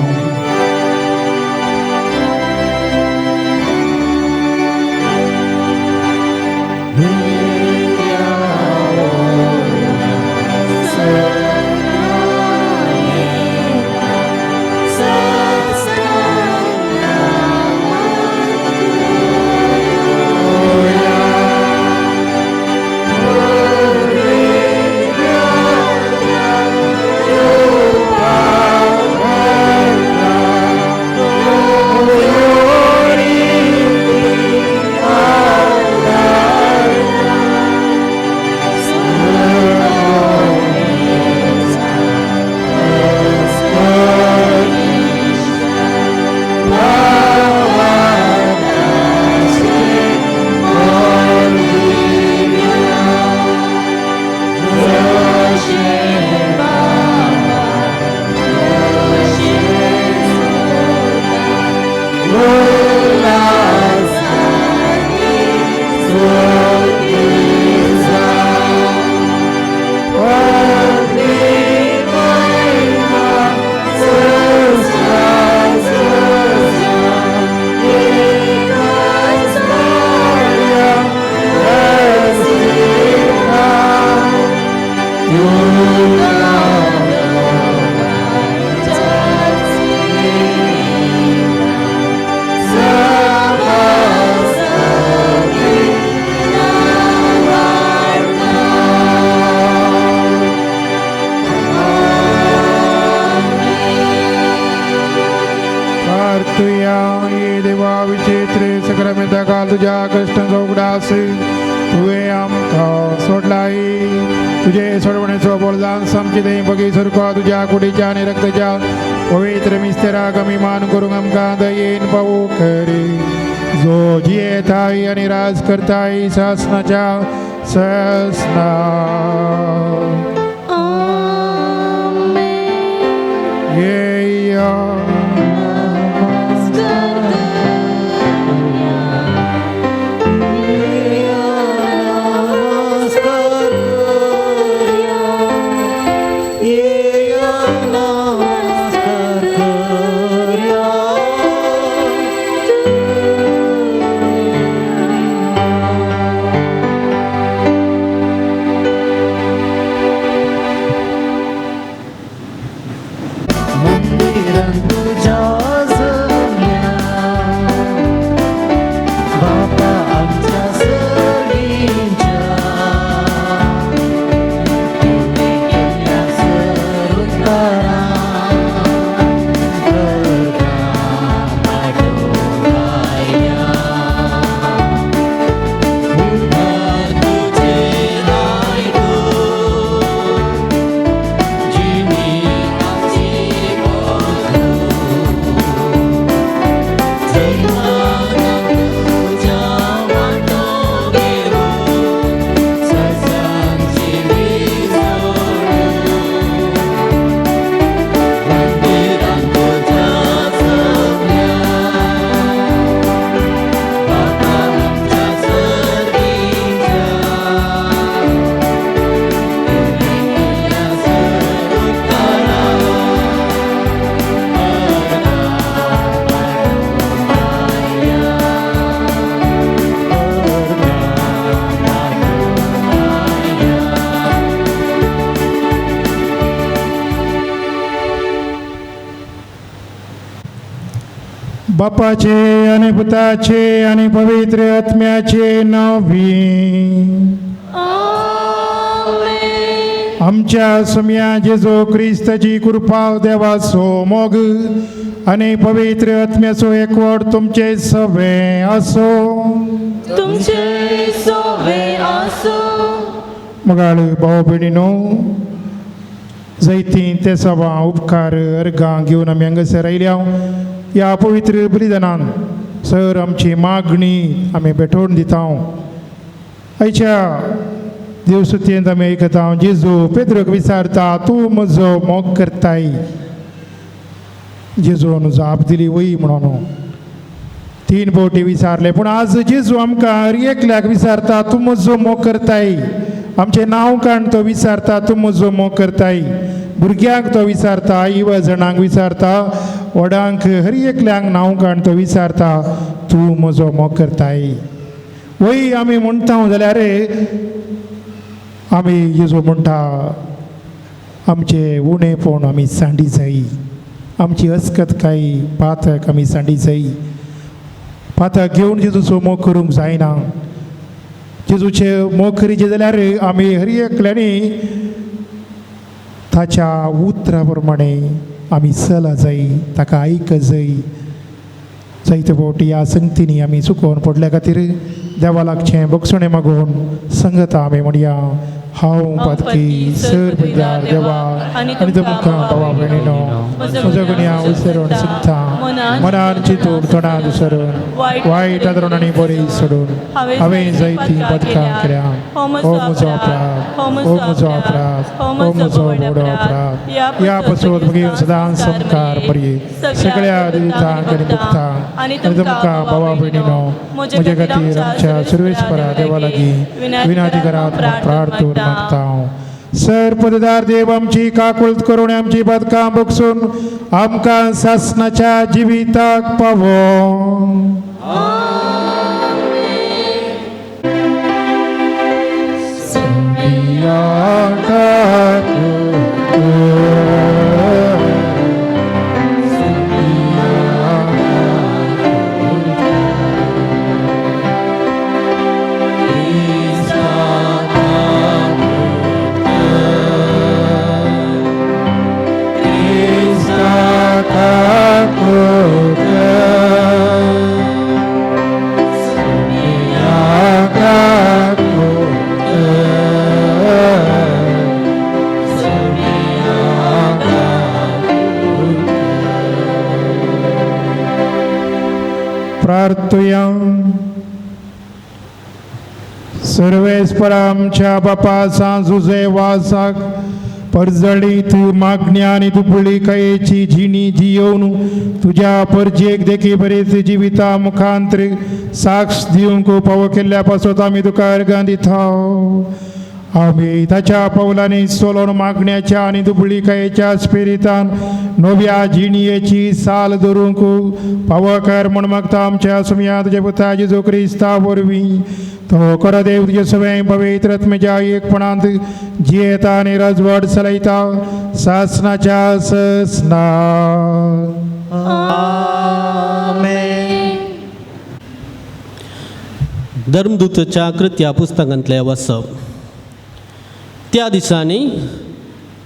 तुझ्या कष्टांचो उगडास तुवें आमकां सोडलाय. तुजे सोडवणेचो बोलदान सामकी थंय बगी सारको तुज्या कुडीच्या आनी रक्ताच्या पवित्र मिस्तेराक आमी मान करूंक आमकां दयेन पावो करी, जो जियेताय आनी राज करताय सासनाच्या सासना. येया बापाचे आनी पुताचे आनी पवित्र आत्म्याचे नांवी. आमच्या सुम्या जेजू क्रिस्ताची कृपा, देवाचो मोग आनी पवित्र आत्म्याचो एकवट तुमचे सवे आसो. तुमचे सोवे आसो. मगाळ भाव भयणीनो, जैती ते सभां उपकार अर्गां घेवन आमी हांगासर आयल्या. ह्या पवित्र बलिदानान सर आमची मागणी आमी भेटोवन दिता. आयच्या देवसुतयेंत आमी आयकता, जेजू पेद्रोक विचारता, तूं म्हजो मोग करताय? जेजून जाप दिली, वय म्हणून. 3 फावटी विचारले, पूण आज जेजू आमकां हर एकल्याक विचारता, तूं म्हजो मोग करताय? आमचें नांव काडून तो विचारता, तूं म्हजो मोग करताय? भुरग्यांक तो विचारता, युवा जाणांक विचारता, व्हडांक, हर एकल्यांक नांव काडून तो विचारता, तूं म्हजो मोग करताय? वय आमी म्हणटा जाल्यार आमी जेजू म्हणटा, आमचें उणेपण आमी सांडी जाय, आमची अस्कतकाय पातक आमी सांडी जाय. पातक घेवन जेजूचो मोग करूंक जायना. जेजूचे मोग करीचे जाल्यार आमी हर एकल्यांनी ताच्या उतरा प्रमाणे आमी चला जाय, ताका आयक जाय. जायते फावटी ह्या संगतींनी आमी चुकोवन पडल्या खातीर देवा लागचें बक्षणें मागून संगता आमी म्हणया, हांव पातकी सर पयदार देवा आनी तुमकां भावा भयणीनो म्हजो गुन्यांव विसरून सुद्दां मनान चिंतून तोंडान विसरून वायट आदरून आनी बरी सोडून हांवें जायतीं पदकां केल्या. हो म्हजो अपराध, हो म्हजो अपराध, हो म्हजो व्हडो अपराध. ह्या पसून म्हगे सदां संकार बरी सगळ्या दितांक आनी भक्तांक आनी तुमकां भावा भयणीनो म्हजे खातीर आमच्या सुर्वेस्परा देवा लागीं विनाती करात प्रार्थून मागता. सर पददार देव आमची काकुळत करून आमची बदकां बगसून आमकां सासनाच्या जिविताक पावो. सर्वेस्पर आमच्या बापा सांजुजे वासाक परजळीत मागण्या आनी दुबळीकायेची जिणी जियोवन तुज्या परजेक देखी बरेच जिविता मुखांतर साक्ष दिवंक पावो केल्ल्या पासत आमी तुका अर्गां दिता. आमी ताच्या पावलांनी चलोवन मागण्याच्या आनी दुबळीकायेच्या स्पिरितान नव्या जिणयेची साल धरूंक पावो कर म्हूण मागता आमच्या सुमया तुज्या पुता जेजू क्रिस्ता वरवीं. तो खरो देव तुजे सगळें पवित्र आत्म्याच्या एकपणांत जियेता आनी राजवट चलयता सासनाच्या ससना. धर्मदूतच्या कृत्या पुस्तकांतलें वाचप. त्या दिसांनी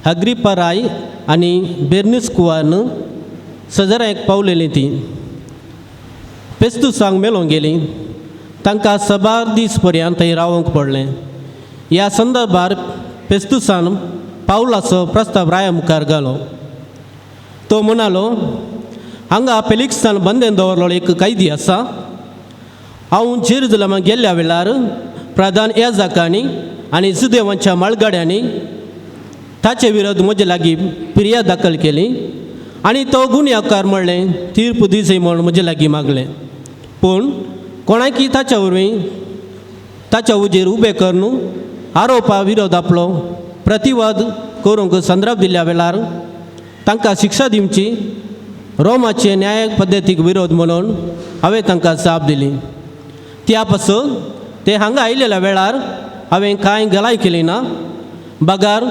अग्रिप्पा राय आनी बेर्निस्कुवान सजरायक पावलेली ती पेस्तुसांक मेळोंक गेली. तांकां सबार दीस पर्यंत थंय रावंक पडलें. ह्या संदर्भार पेस्तुसान पावलाचो प्रस्ताव राया मुखार घालो. तो म्हणालो, हांगा फेलिक्सान बंदेन दवरलो एक कैदी आसा. हांव जेरुजलमा गेल्ल्या वेळार प्रधान याजकांनी आनी जुदेवांच्या माळगाड्यांनी ताचे विरोध म्हजे लागीं फिर्याद दाखल केली आनी तो गुन्यांवकार म्हणलें तीर्प दिसय म्हूण म्हजे लागीं मागलें. पूण कोणाकी ताच्या वरवीं ताच्या उजेर उबें करून आरोपा विरोध आपलो प्रतिवाद करूंक संदर्भ दिल्ल्या वेळार तांकां शिक्षा दिवची रोमाचे न्याय पद्दतीक विरोध म्हणून हांवें तांकां जाप दिली. त्या पासून ते हांगा आयिल्ल्या वेळार हांवें कांय गलाय केली ना. बगार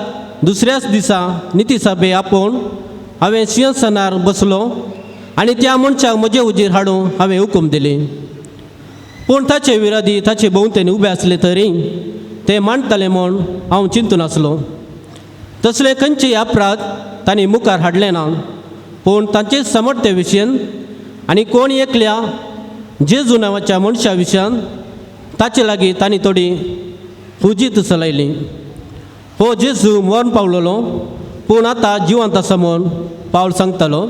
दुसऱ्याच दिसा निती सभे आपोवन हांवें सिंहासनार बसलो आनी त्या मनशाक म्हजे उजीर हाडूंक हांवें हुकूम दिली. पूण ताचे विरोधी ताचे भोंवतणी उबे आसले तरी ते मांडटले म्हूण हांव चिंतून आसलो. तसले खंयचेय अपराध तांणी मुखार हाडले ना, पूण तांचे समर्थ्य विशयान आनी कोण एकल्या जेजू नांवाच्या मनशा विशयान ताचे लागीं तांणी थोडी हुजीत चलयली. हो जेजू मरण पावलेलो, पूण आतां जिवंत आसा म्हूण पावल सांगतालो.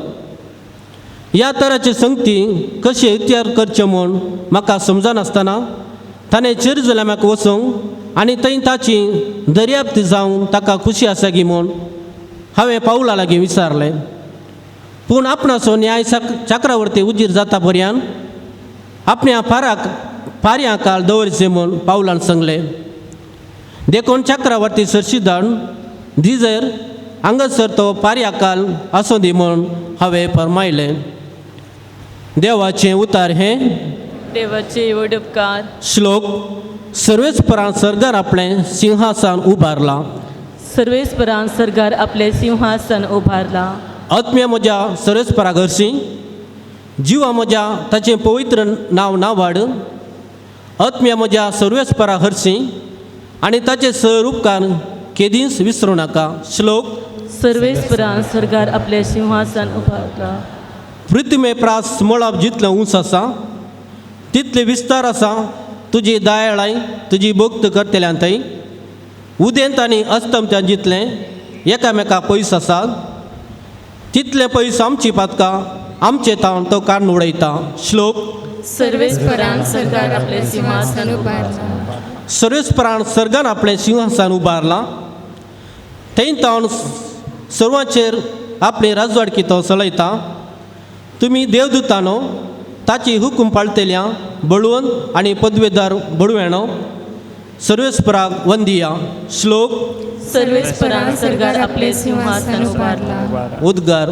ह्या तराचे संगती कशें तयार करचें म्हूण म्हाका समजनासतना ताणें जेरुजलेमाक वचूंक आनी थंय ताची दर्याप्त जावन ताका खुशी आसा गी म्हूण हांवें पावला लागीं विचारलें. पूण आपणाचो न्याय चक्रवर्ती उजीर जाता पर्यान आपल्या फाराक फार्या काल दवरचें म्हूण पावलान सांगलें. देखून चक्रवर्ती सरशीदान दिजर हांगासर तो पार्या काल आसूं दी म्हूण हांवें फरमायलें. देवाचें उतार हें देवाचे व्हड उपकार. श्लोक. सर्वेस्परान सर्गार आपलें सिंहासन उबारलां. सर्वेस्परान सर्गार आपलें सिंहासन उबारलां. आत्म्या म्हज्या सर्वेस्परा घरशी जिवा म्हज्या ताचें पवित्र नांव नावाड. आत्म्या म्हज्या सर्वेस्परा हरशी आनी ताचे सर उपकार केदींच विसरूं नाका. श्लोक. सर्वेस्परान सर्गार आपलें सिंहासन उबारलां. पृथ्वी प्रास मळब जितलें उंच आसा तितले विस्तार आसा तुजी दयाळाय तुजी भक्त करतल्यान थंय. उदेंत आनी अस्तमत्यान जितलें एकामेका पयस आसा तितले पयस आमची पातकां आमचे तावन तो काडून उडयता. श्लोक. सर्वेस्परान सर्गार आपलें सिंहासन उबारलां. सर्वेस्परान सर्गान आपलें सिंहासन उबारलां. थंय तावन सर्वांचेर आपली राजवाडकी तो चलयता. तुमी देवदूतानो ताची हुकूम पाळटल्या बळवंत आनी पदवेदार बडवेणो सर्वेस्पराक वंदिया. श्लोक. सर्वेस्परान सर्गार आपलें सिंहासन उबारलां. उद्गार.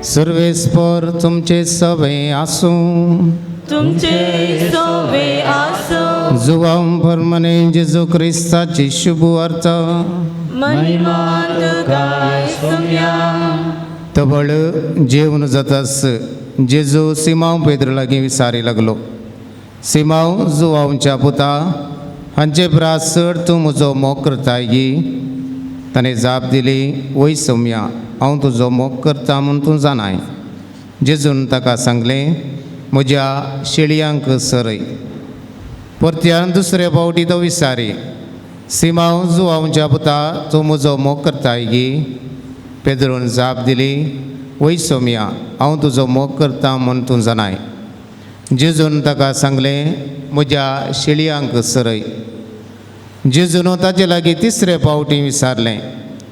सर्वेस्पर तुमचे सवे आसूं. तुमचे सवे आसूं. जुवाम फर्मने जेजू क्रिस्ताची शुभ वार्ता. महिमा तुका सोम्या. तबळ जेवन जातास जेजू सिमांव पेद्रू लागीं विसारी लागलो. सिमांव जुवांवच्या पुता हांचे प्रास चड तूं म्हजो मोग करताय गी? ताणें जाप दिली, वय सोम्या, हांव तुजो मोग करता म्हूण तूं जाणाय. जेजून ताका सांगलें, म्हज्या शेळयांक सरय. परत्यान दुसरे फावटी तो विचारी, सिमांव जुवांवच्या पुता तूं म्हजो मोग करताय गी? पेद्रून जाप दिली, वय सोम्या, हांव तुजो मोग करता म्हूण तूं जाणाय. जेजून ताका सांगलें, म्हज्या शेळयांक सरय. जेजून ताचे लागीं तिसरे फावटी विचारलें,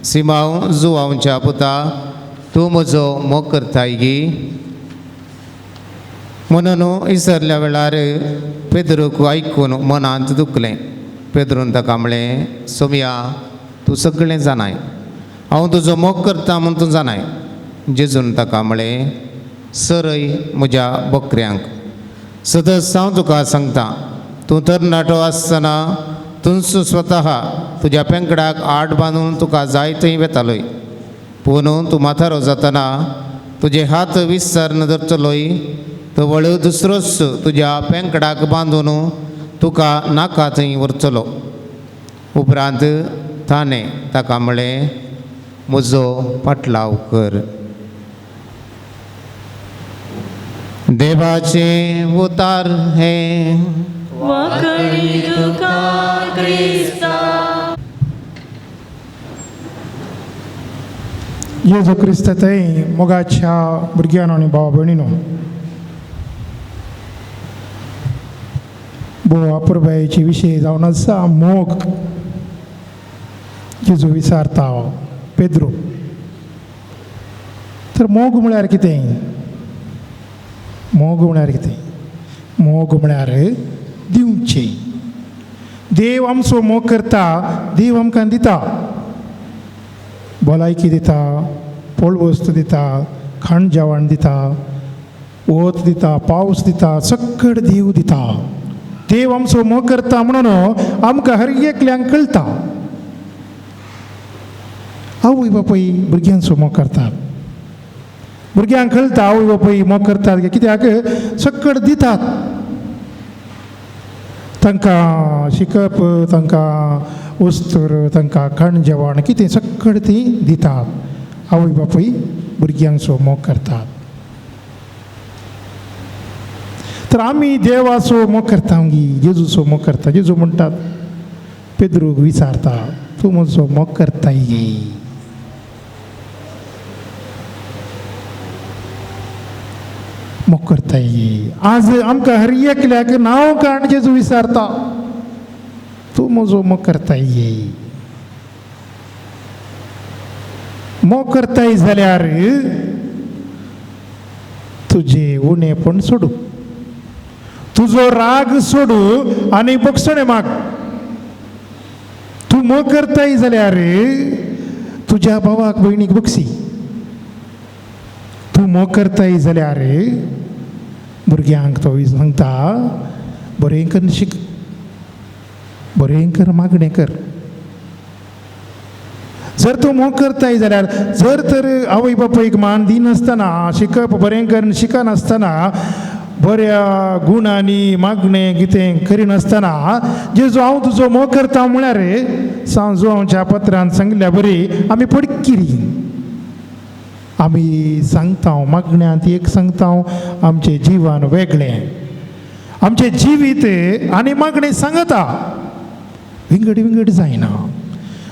सिमांव जुवांवच्या पुता तूं म्हजो मोग करताय गी? म्हणून विसरल्या वेळार पेद्रूक आयकून मनांत दुखलें. पेद्रून ताका म्हणलें, सोम्या तूं सगळें जाणाय, हांव तुजो मोग करता म्हूण तूं जाणाय. जेजून ताका म्हणलें, सरय म्हज्या बकऱ्यांक. सदस हांव तुका सांगता, तूं तरणाटो आसतना तूंच स्वतः तुज्या पेंकडाक आड बांदून तुका जाय थंय वेतालोय, पूण तूं म्हातारो जातना तुजे हात विसर धरतलोय, तवळ दुसरोच तुज्या पेंकडाक बांदून तुका नाका थंय व्हरतलो. उपरांत ताणें ताका म्हणलें, म्हजो पाटलाव कर. देवाचें उतार हें. वाकडी तुका क्रिस्ता. जेजू क्रिस्त थंय मोगाच्या भुरग्यांनो आनी भाव भयणीनो, भोव अपुरबायेची विशय जावन आसा मोग. जेजू विचारता पेद्रू, तर मोग म्हळ्यार कितें? मोग म्हळ्यार कितें? मोग म्हळ्यार दिवचें. देव आमचो मोग करता, देव आमकां दिता, भलायकी दिता, पोळवस्त दिता, खाण जेवण दिता, वत दिता, पावस दिता, सक्कड देव दिता. देव आमचो मोग करता म्हणून आमकां हर एकल्यांक कळटा. आवय बापूय भुरग्यांचो मोग करतात, भुरग्यांक कळटा आवय बापूय मोग करतात कित्याक सक्कड दितात तांकां शिकप, तांकां वस्तूर, तांकां खाण जेवण कितें सक्कड ती दितात. आवय बापूय भुरग्यांचो मोग करतात. तर आमी देवाचो मोग करता गी, जेजूचो मोग करता. जेजू म्हणटात पेद्रूक विचारता, तूं म्हजो मोग करताय गे? मोग करताय गे? आज आमकां हर एकल्याक नांव काण जेजू विचारता, तूं म्हजो मोग करताय गे? मोग करताय जाल्यार तुजें उणेपण सोडू, तुजो राग सोडू आनी बक्षणें माग. तूं मोग करताय जाल्यार तुज्या भावाक भयणीक बक्षी. तूं मोग करताय जाल्यार भुरग्यांक तो सांगता बरें करून शीक, बरें कर, मागणें कर. जर तूं मोग करताय जाल्यार, जर तर आवय बापायक मान दिनासतना, शिकप बरें करून शिकनासतना, बऱ्या गुणांनी मागणें कितें करिनासतना जेजू हांव तुजो मोग करता म्हळ्यार सांजोच्या पत्रान सांगिल्ल्या बरी आमी पडकिरी. आमी सांगता मागण्यांत एक सांगता, आमचें जिवन वेगळें, आमचें जिवीत आनी मागणें सांगता विंगड विंगड जायना.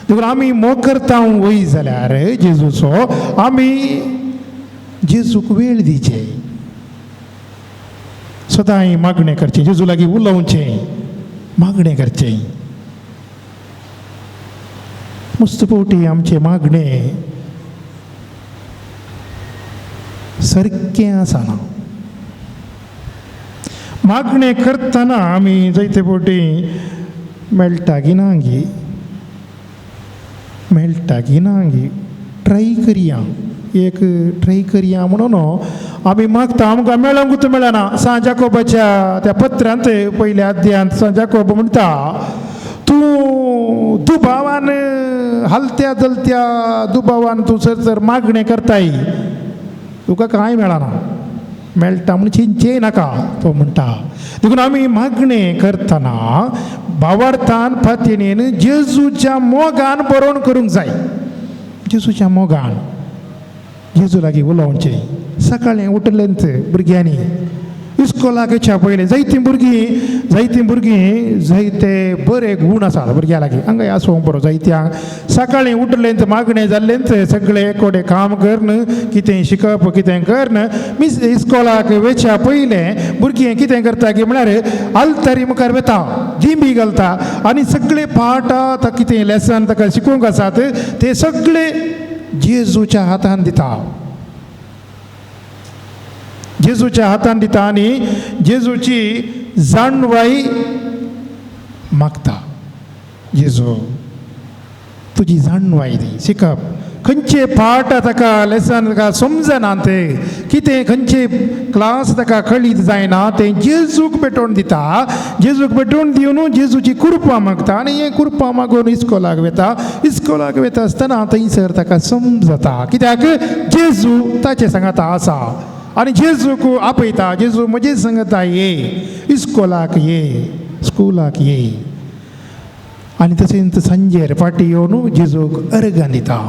देखून आमी मोग करता वय जाल्यार जेजूचो आमी जेजूक वेळ दिवचे, सदांय मागणें करचें, जेजू लागीं उलोवचें, मागणें करचें. मस्त फावटी आमचें मागणें सारकें आसना. मागणें करतना आमी जायते फावटी मेळटा की ना गी, मेळटा की ना गी, ट्राय करया, एक ट्राय करया म्हणून आमी मागता, आमकां मेळोंकूच मेळना. सांत जाकोबाच्या त्या पत्रांत पयल्या अध्यायांत सांत जाकोब म्हणटा, तूं दुबावान हालत्या जलत्या दुबावान तूं सर सर मागणें करताय, तुका कांय मेळना, मेळटा म्हूण चिंतचें नाका, तो म्हणटा. देखून आमी मागणें करतना भावार्थान फातिणेन जेजूच्या मोगान बरोवन करूंक जाय. जेजूच्या मोगान जेजू लागीं उलोवचें. सकाळीं उठलेंच भुरग्यांनी इस्कोलाक वयच्या पयलीं जायतीं भुरगीं, जायतीं भुरगीं जायते बरे गूण आसात भुरग्यां लागीं, हांगा आसूंक बरो जायत्यांक. सकाळीं उठलेंच मागणें जाल्लेंच सगळें एकोडें काम करून कितें शिकप कितें करून मिस इस्कोलाक वयच्या पयलें भुरगीं कितें करता की म्हळ्यार आल्तारी मुखार वता, दिंबी घालता आनी सगळे पाठ ताका कितें लेसन ताका शिकोवंक आसात ते सगळे जेजूच्या हातान दिता, जेजूच्या हातान दिता आनी जेजूची जाणवाय मागता. जेजू तुजी जाणवाय दी, शिकप खंयचे पाठ ताका लेसन ताका समजना, तें कितें खंयचे क्लास ताका कळीत जायना तें जेजूक पेटोवन दिता. जेजूक पेटोवन दिवन जेजूची कुरपा मागता आनी हें कुरपा मागून इस्कोलाक वता. इस्कोलाक वता आसतना थंयसर ताका समजता कित्याक जेजू ताचें सांगाता आसा आनी जेजूक आपयता, जेजू म्हजे सांगता ये इस्कोलाक, ये स्कुलाक ये. आनी तशेंच सांजेर फाटीं येवन जेजूक अर्गां दिता.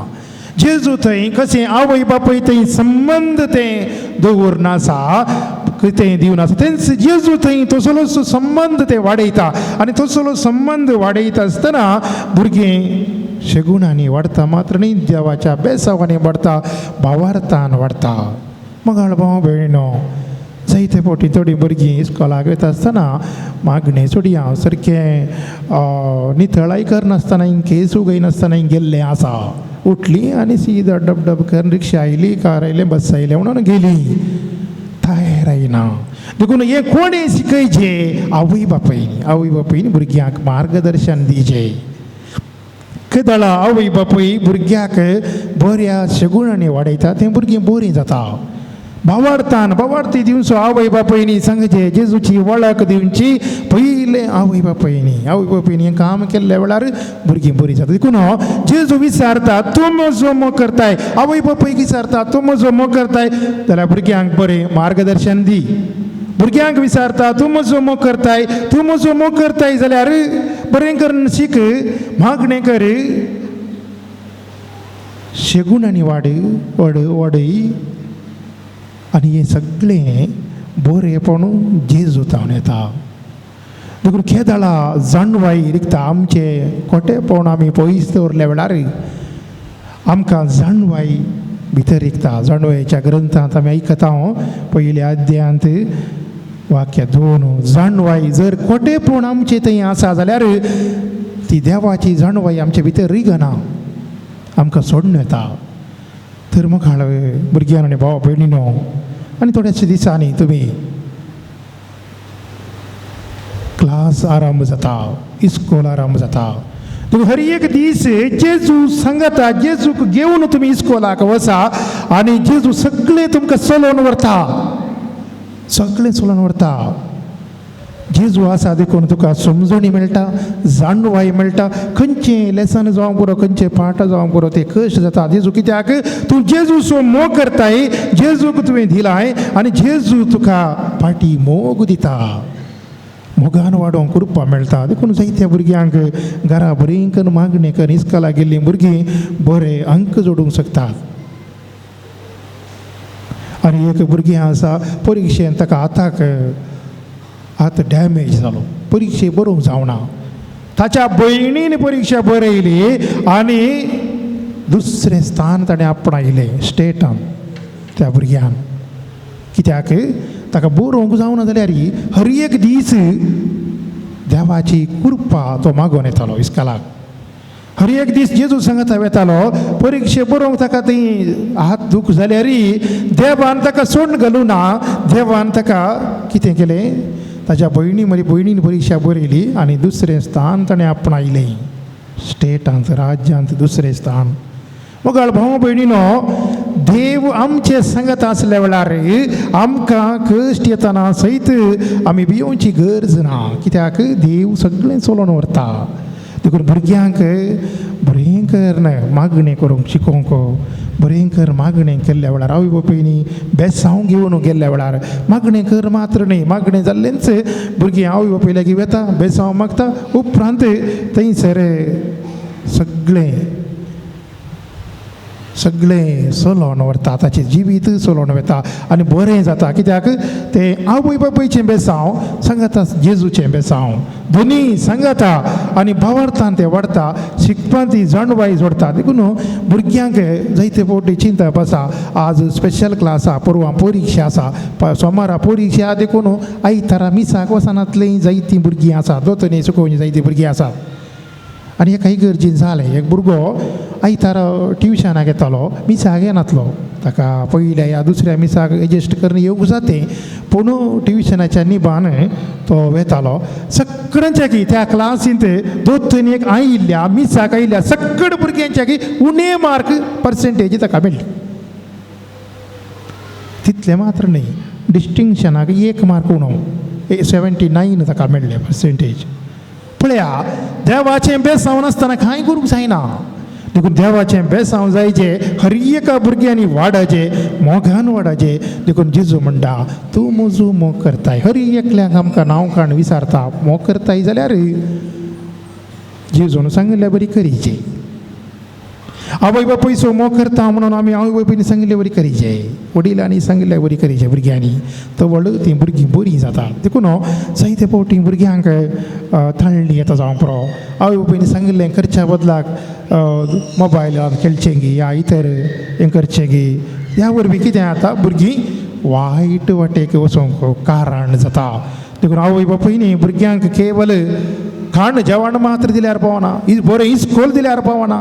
जेजू थंय कशें आवय बापूय थंय संबंद तें दवरून आसा, कितें दिवन आसा, तेंच जेजू थंय तसलोच संबंद ते वाडयता आनी तसलो संबंद वाडयता आसतना भुरगीं शेगुणांनी वाडटा मात्र न्ही, देवाच्या बेसावांनी वाडटा, भावार्थान वाडटा. मगाळ भाव भयणो, जायते फावटी थोडीं भुरगीं इस्कोलाक वयता आसतना मागणें सोडया सारकें नितळाय करनासतना केस उगयनासतना गेल्लें आसा. उठली आनी सीधा डब डब करून रिक्षा आयली, कार आयलें, बस आयलें म्हणून गेली, तयार आयना. देखून हें कोणें शिकयचें? आवय बापायनी. आवय बापायनी भुरग्यांक मार्गदर्शन दिवचें. केदळा आवय बापूय भुरग्याक बऱ्या शगुणांनी वाडयता तें भुरगीं बरीं जाता. भावार्थान भावार्थी दिवचो आवय बापायनी सांगचें, जेजूची वळख दिवची पयलें आवय बापायनी. आवय बापायनी हें काम केल्ल्या वेळार भुरगीं बरीं जाता. देखून जेजू विचारता तूं म्हजो मोग करताय, आवय बापायक विचारता तूं म्हजो मोग करताय जाल्यार भुरग्यांक बरें मार्गदर्शन दी. भुरग्यांक विचारता तूं म्हजो मोग करताय, तूं म्हजो मोग करताय जाल्यार बरें करून शीक, मागणें कर, शेगुणांनी वाड वाड वाडय आनी हें सगळें बरेंपण जेजू तावन येता. देखून केदळा जाणवाय रिगता आमचे खोटेपण आमी पयस दवरल्या वेळार आमकां जाणवाय भितर रिगता. जाणवायेच्या ग्रंथांत आमी आयकता पयल्या अध्यायांत वाक्य 2, जाणवाय जर खोटेपण आमचे थंय आसा जाल्यार ती देवाची जाणवाय आमचे भितर रिगना, आमकां सोडून येता. तर मुखार भुरग्यां आनी भाव भयणीनो आनी थोड्याशा दिसांनी तुमी क्लास आरंभ जाता, इस्कोल आरंभ जाता. तुमी हर एक दीस जेजू सांगता, जेजूक घेवन तुमी इस्कोलाक वचा आनी जेजू सगळें तुमकां चलोवन व्हरता, सगळें चलोवन व्हरता. जेजू आसा देखून तुका समजणी मेळटा, जाणवाय मेळटा. खंयचें लेसन जावंक पुरो, खंयचें पाठ जावंक पुरो, तें कश्ट जाता. जेजू कित्याक तूं जेजूचो मोग करताय, जेजूक तुवें दिलाय आनी जेजू तुका फाटी मोग दिता, मोगान वाडोवंक कृपा मेळटा. देखून जायत्या भुरग्यांक घरा बरीं करून मागणें करून इस्कोलाक गेल्लीं भुरगीं बरे अंक जोडूंक शकतात. आनी एक भुरगें आसा परिक्षेन ताका हाताक हात डॅमेज जालो, परिक्षे बरोवंक जावना. ताच्या भयणीन परिक्षा बरयली आनी दुसरें स्थान ताणें आपणायलें स्टेटान त्या भुरग्यान. कित्याक ताका बरोवंक जावना जाल्यार हर एक दीस देवाची कृपा तो मागोवन येतालो इस्कोलाक. हर एक दीस जेजू सांगता वेतालो. परिक्षे बरोवंक ताका ती हात दूख जाल्यार देवान ताका सोडून घालूं ना. देवान ताका कितें केलें, ताच्या भयणी मदीं भयणीन परिक्षा बरयली आनी दुसरें स्थान ताणें आपणायलें स्टेटांत, राज्यांत दुसरें स्थान. मोगाळ भाव भयणीनो, देव आमचे सांगत आसल्या वेळार आमकां कश्ट येतना सयत आमी भियोवची गरज ना. कित्याक देव सगळें चलोवन व्हरता. देखून भुरग्यांक बरें कर मागणें करूंक शिकोवंक, बरें कर मागणें केल्ल्या वेळार आवय बापायनी बेसांव घेवन गेल्ल्या वेळार मागणें कर मात्र न्हय, मागणें जाल्लेंच भुरगीं आवय बापाय लागीं वेता, बेसांव मागता, उपरांत थंयसर सगळें सगळें चलोवन व्हरता, ताचें जिवीत चलोवन वता आनी बरें जाता. कित्याक तें आवय बापायचें बेसांव सांगाता, जेजूचें बेसांव दोनी सांगाता आनी भावार्थान तें वाडटा, शिकपान ती जाणवाय जोडटा. देखून भुरग्यांक जायते फावटी चिंतप आसा, आज स्पेशल क्लास आसा, परवां परिक्षा आसा, सोमारा परिक्षा, देखून आयतारा मिसाक वचनातलीं जायतीं भुरगीं आसा, दोतोनी चुकोवची जायतीं भुरगीं आसात. आनी एका इगर्जीन जालें, एक भुरगो आयतारा ट्युशनाक येतालो, मिसाक येनातलो. ताका पयल्या ह्या दुसऱ्या मिसाक एडजस्ट करून येवंक जातें, पूण ट्युशनाच्या निबान तो वेतालो. सगळ्यांच्या की त्या क्लासींत दोतोनी एक आयिल्ल्या मिसाक आयिल्ल्या सगळ्या भुरग्यांच्या की उणे मार्क पर्सेंटेज ताका मेळ्ळी. तितलें मात्र न्हय, डिस्टिंक्शनाक 1 मार्क उणो, 79 ताका मेळ्ळें पर्सेंटेज. पळया, देवाचें बेसांव नासतना कांय करूंक जायना. देखून देवाचें बेसांव जायचें, हर एका भुरग्यांनी वाडाचें, मोगान वाडाचें. देखून जेजू म्हणटा तूं म्हजो मोग करताय. हर एकल्याक आमकां नांव काण विचारता, मोग करताय जाल्यार जेजून सांगिल्ल्या बरी करीचे. आवय बापूयचो मोग करता म्हणून आमी आवय बापायनी सांगिल्ले बरी करीचे, वडिलांनी सांगिल्ले बरी करीचे भुरग्यांनी, तो व्हड तीं भुरगीं बरीं जाता. देखून जायते फावटी भुरग्यांक ताळणी येता जावंक पुरो, आवय बापायनी सांगिल्लें करच्या बदलाक मोबायलार खेळचें गी या इतर हें करचें गी, ह्या वरवीं कितें जाता, भुरगीं वायट वाटेक वचूंक कारण जाता. देखून आवय बापूय न्ही भुरग्यांक केवल खाण जेवण मात्र दिल्यार पावना, बरें इस्कोल दिल्यार पावना,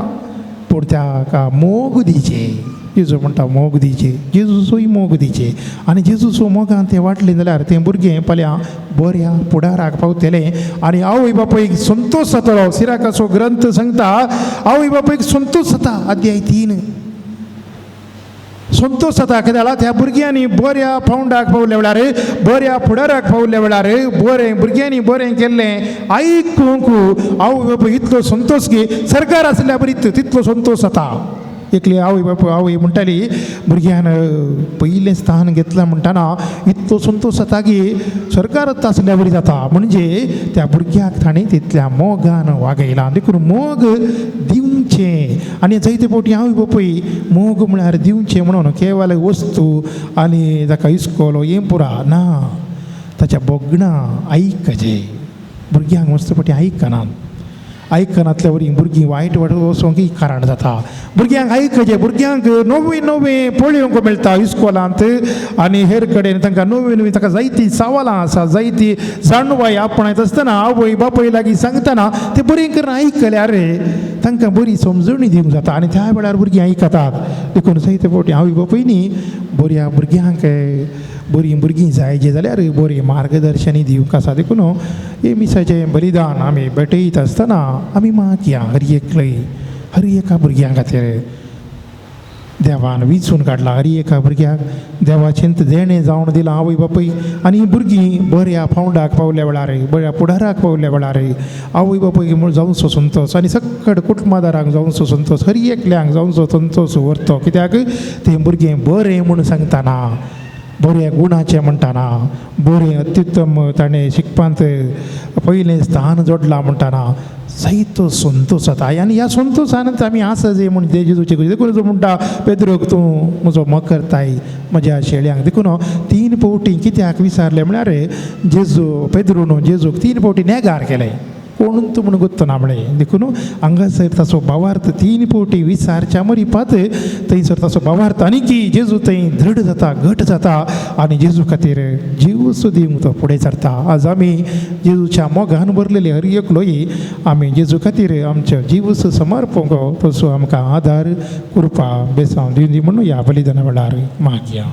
पूण ताका मोग दिवचे. जेजू म्हणटा मोग दिवचे, जेजूचोय मोग दिवचे आनी जेजूचो मोगान तें वाडलें जाल्यार तें भुरगें फाल्यां बऱ्या फुडाराक पावतलें आनी आवय बापूयक संतोश जातलो. सिराकाचो ग्रंथ सांगता आवय बापूयक संतोश जाता, अध्याय 3 संतोश जाता. कितें जाला त्या भुरग्यांनी बऱ्या पावंडाक पावल्या वेळार, बऱ्या फुडाराक पावल्या वेळार, बरें भुरग्यांनी बरें केल्लें आयकूंक आवय बापूय इतलो संतोश की सरकार आसल्या बरी तितलो संतोश जाता. एकली आवय बापूय आवय म्हणटाली भुरग्यान पयलें स्थान घेतलां म्हणटना इतलो संतोश जाता की सरकार आसल्या बरी जाता. म्हणजे त्या भुरग्याक ताणें तितल्या मोगान वागयला. देखून मोग दिवचें. आनी जायते फावटी आवय बापूय मोग म्हळ्यार दिवचें म्हणून केवल वस्तू आनी ताका इस्कोल हें पुरा ना, ताच्या भोगणां आयकचें. भुरग्यांक मस्त फावटी आयकनात, आयकनातल्या वरी भुरगीं वायट वाट वचोंक कारण जाता. भुरग्यांक आयकचें, भुरग्यांक नवी नवी पळोवंक मेळटा इस्कोलांत आनी हेर कडेन तांकां नवी नवी ताका जायतीं सवालां आसा, जायती जाणवाय आपणायत आसतना आवय बापूय लागीं सांगतना ते बरें करून आयकल्यार तांकां बरी समजणी दिवंक जाता आनी त्या वेळार भुरगीं आयकतात. देखून जायते फावटी आवय बापूय न्ही बऱ्या भुरग्यांक बरीं भुरगीं जाय जे जाल्यार बरें मार्गदर्शनय दिवंक आसा. देखून हे मिसाचें बलिदान आमी भेटयत आसतना आमी मागया हर एकले हर एका भुरग्यां खातीर देवान विंचून काडला, हर एका भुरग्याक देवाचें देणें जावन दिलां आवय बापूय आनी ही भुरगीं बऱ्या पावंडाक पावल्या वेळार, बऱ्या फुडाराक पावल्या वेळार आवय बापूय म्हूण जावचो संतोश आनी सकट कुटुंबादारांक जावचो संतोश, हर एकल्यांक जावचो संतोश व्हरतो. कित्याक तें भुरगें बरें म्हूण सांगतना, बऱ्या गुणाचें म्हणटाना, बरें अत्युत्तम ताणें शिकपांत पयलें स्थान जोडलां म्हणटाना जायतो संतोश जाता. आनी ह्या संतोशानच आमी आसा जे म्हूण जेजूचे देखून जो म्हणटा पेद्रोक तूं म्हजो मोग करताय म्हज्या शेळ्यांक. देखून 3 फावटी कित्याक विचारलें म्हळ्यार जेजू पेद्रून जेजूक 3 फावटी नेगार केलें, कोण तूं म्हूण गुत्तना म्हळें. देखून हांगासर ताचो भावार्थ 3 फावटी विचारच्या मरिपात थंयसर ताचो भावार्थ आनी की जेजू थंय दृढ जाता, घट जाता आनी जेजू खातीर जीव सुद्दां तो फुडें सरता. आज आमी जेजूच्या मोगान भरलेले हर एकलोय आमी जेजू खातीर आमचो जीव समर्पूंक तसो आमकां आदार कृपा बेसांव दिवं दी म्हणून ह्या बलिदाना वेळार मागया.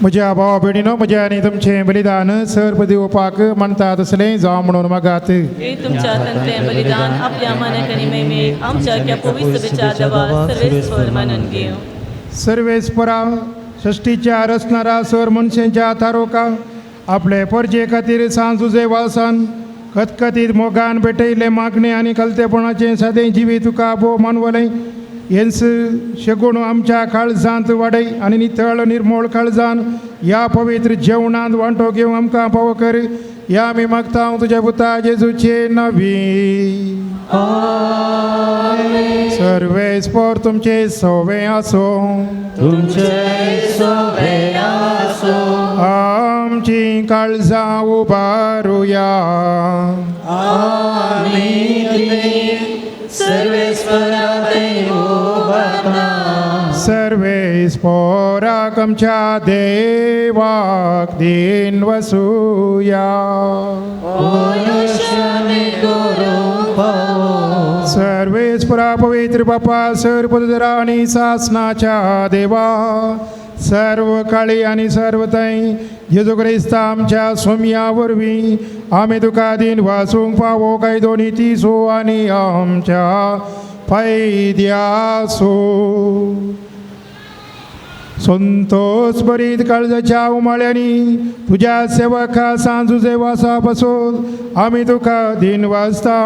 म्हज्या भावा भयणीनो, म्हज्या आनी तुमचें बलिदान सर्व दिवपाक मानता तसलें जावं म्हणून मागात. तुमच्या हातांतलें बलिदान आपल्या मानाक आनी महिमेक आमच्या ह्या पवित्र सभेच्या देवा सर्वेस्पर मानून घेवं. सर्वेस्परा सृश्टीच्या रचणारा सर मनशांच्या थारोका आपले परजे खातीर सांजुजे वालसान खतखतीत मोगान भेटयल्लें मागणें आनी कलतेपणाचें सादें जिवीत तुका भोव मानवलें. हेंच शेगूण आमच्या काळजांत वाडय आनी नितळ निर्मोळ काळजान ह्या पवित्र जेवणांत वांटो घेवंक आमकां पावो कर. ह्या आमी मागता तुज्या पुता जेजूचे नवी. सर्वेस्पर तुमचे सवे आसूं, तुमचे सवे आसूं. आमची काळजां उबारुया. आमी सर्वेस्परा देव. सर्वेस पोराक आमच्या देवाक दिन वसुया. सर्वेस पुरा पवित्र बापा सर पदरा आनी सासनाच्या देवा सर्व काळी आनी सर्व थंय जेजू क्रिस्ता आमच्या सोम्या वरवीं आमी तुका दिन वासूंक फावो कायदो नितीचो आनी आमच्या फायद्याचो. संतोष बरीत काळजाच्या उमाळ्यांनी तुज्या सेवका सांजुजे वासा पासून आमी तुका दिन वाचता.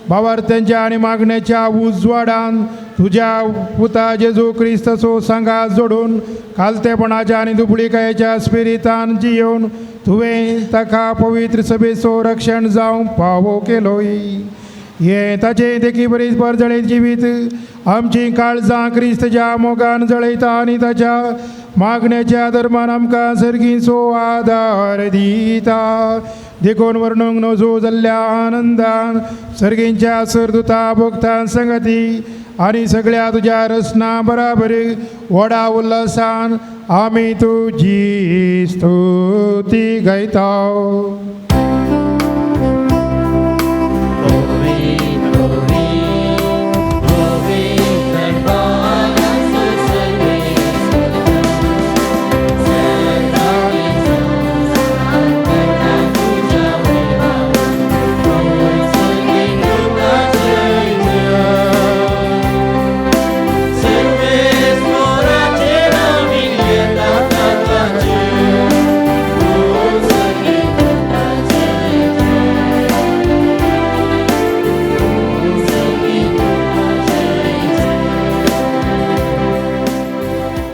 भावार्थ्यांच्या आनी मागण्याच्या उजवाडान तुज्या पुता जेजू क्रिस्ताचो सांगात जोडून खालतेपणाच्या आनी दुबळीकायेच्या स्पिरितान जियोवन तुवें ताका पवित्र सभेचो रक्षण जावंक पावो केलोय. हें ताचें देखी बरीच परजळीत जिवीत आमची काळजां क्रिस्तच्या मोगान जळयता आनी ताच्या मागण्याच्या धर्मान आमकां सर्गीचो आदार दिता. देखून वर्णूंक नजो जाल्ल्या आनंदान सर्गींच्या सरदुता भोगतान संगती आनी सगळ्या तुज्या रचना बराबर व्हडा उल्हासान आमी तुजी स्तुती गायता.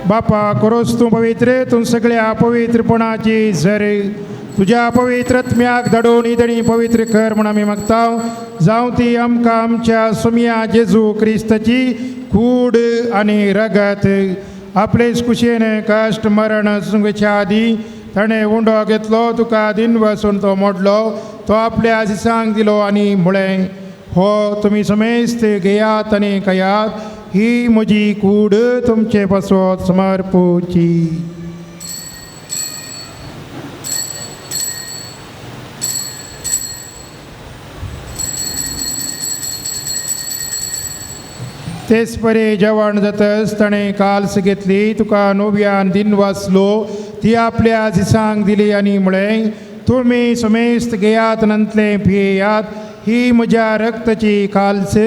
बापा करोस तूं पवित्र तूं सगळ्या पवित्रपणाची जर तुज्या पवित्रत्म्याक धाडून इदणी पवित्र कर म्हूण आमी मागता. जावं ती आमकां आमच्या सोम्या जेजू क्रिस्ताची कूड आनी रगत आपलेच कुशेन कश्ट मरण सुंगच्या आदीं ताणें उंडो घेतलो तुका दिन वसून तो मोडलो तो आपल्या आशिसांक दिलो आनी म्हळें हो तुमी समेस्त घेयात आनी खायात ही म्हजी कूड तुमचे पासत समर्पुची. तेच परी जेवण जातच ताणें काल्स घेतली तुका नव्यान दिन वाचलो ती आपल्या दिसांक दिली आनी म्हळें तुमी समेस्त घेयात नंतले पियेयात ही म्हज्या रक्ताची काल्स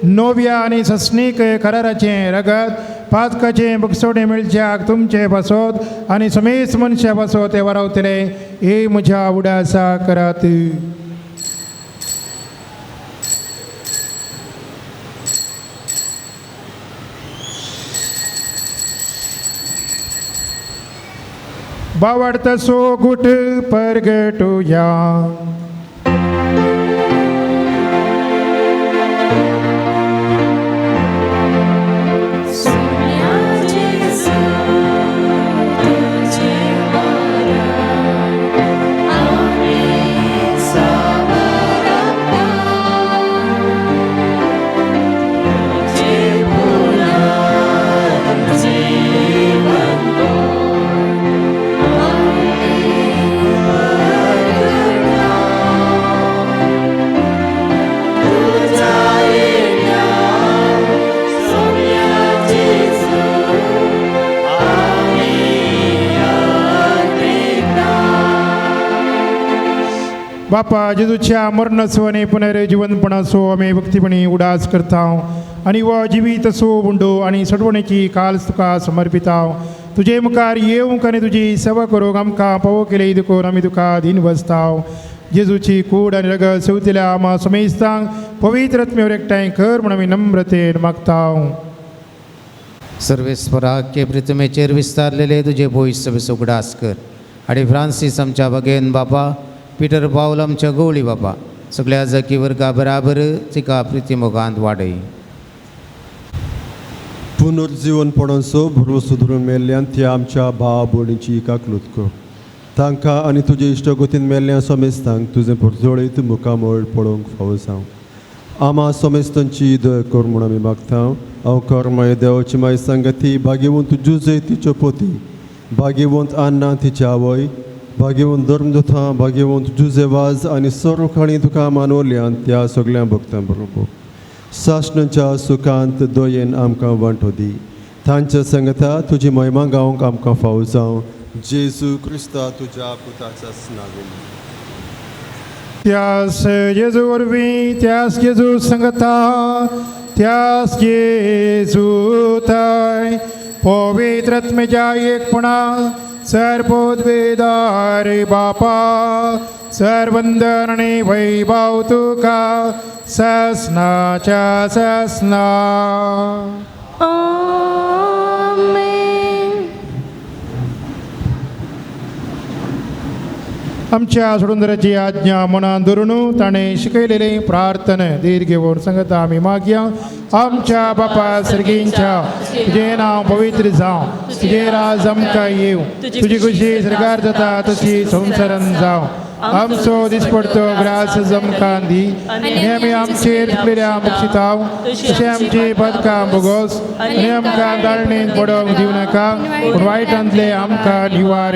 नव्या आनी सस्नीक कराराचें रगत पातकाचें बगसोडे मेळच्याक तुमचे पासत आनी समेस्त मनशा पासत ते वारावतले हे म्हज्या उडासा करात. बावडतसो गुट परगटुया. बापा जेजूच्या मरणाचो आनी पुनर्जिवनपणाचो आमी भक्तीपणी उडास करता आनी हो जिवीत असो उंडो आनी सडवणेची काल्स तुका समर्पिता. तुजे मुखार येवंक आनी तुजी सेवा करूंक आमकां पावो केली देखून आमी तुका दीन बसता. जेजूची कूड आनी रगत सेवतल्या आमा समेस्तांक पवित्र आत्म्यावर एकठांय कर म्हूण आमी नम्रतेन मागता. सर्वेस्पराके प्रतिमेचेर विस्तारलेले तुजे भोयस सभेचो उगडास कर आनी फ्रांसीस आमच्या बगेन बापा पिटर पावल आमच्या गवळी बापा सगळ्या जकी वर्गा बराबर तिका प्रिती मोगांत वाडय. पुनर्जीवनपणाचो भरवसो धरून मेल्ल्यान त्या आमच्या भाव भयणीची काकलूत कर तांकां आनी तुजे इश्टगतीन मेल्ल्या समेस्तांक तुजें परजळीत मुखामळ पळोवंक फावो जावं. आमा समेस्तांची दया कर म्हूण आमी मागता. हांव कर्माय देवाची माय संगती भाग्यवंत जुजे तिच्यो पोती, भाग्यवंत अन्ना तिची आवय, भाग्यवंत धर्मदुतां, भाग्यवंत जुजे वाज आनी सर्व खाणी तुका मानवल्यान त्या सगळ्या भक्तां बरोबर सासणाच्या सुखांत दयेन आमकां वांटो दी. तांच्या संगता तुजी महिमा गावंक आमकां फावो जावं. जेजू क्रिस्ता तुज्या पुताच्या नांवान. त्यास जेजू वरवीं, त्यास जेजू संगता, त्यास जेजू थंय पवित्र आत्म्याच्या एकपणा सर्वोद्वेदार बापा सर्वंदन आनी वैभव तुका ससनाच्या ससना. आमेन. आमच्या सोडुंदराची आज्ञा मनान धरून ताणें शिकयलेले प्रार्थना धीर घेवन सांगता आमी मागया. आमच्या बापा सर्गींच्या, तुजें नांव पवित्र जावं, तुजें राज आमकां येवं, तुजी खुशी सरकार जाता तशी संवसारान जावं. आमचो दिसपडतो ग्रास आमकां दी आनी आमी आमचेर चुकलेल्या बक्षिताव तशें आमची पदकां भोगोस आनी आमकां दाळणेन पडोवंक दिवं नाका, पूण वायटांतले आमकां निवार.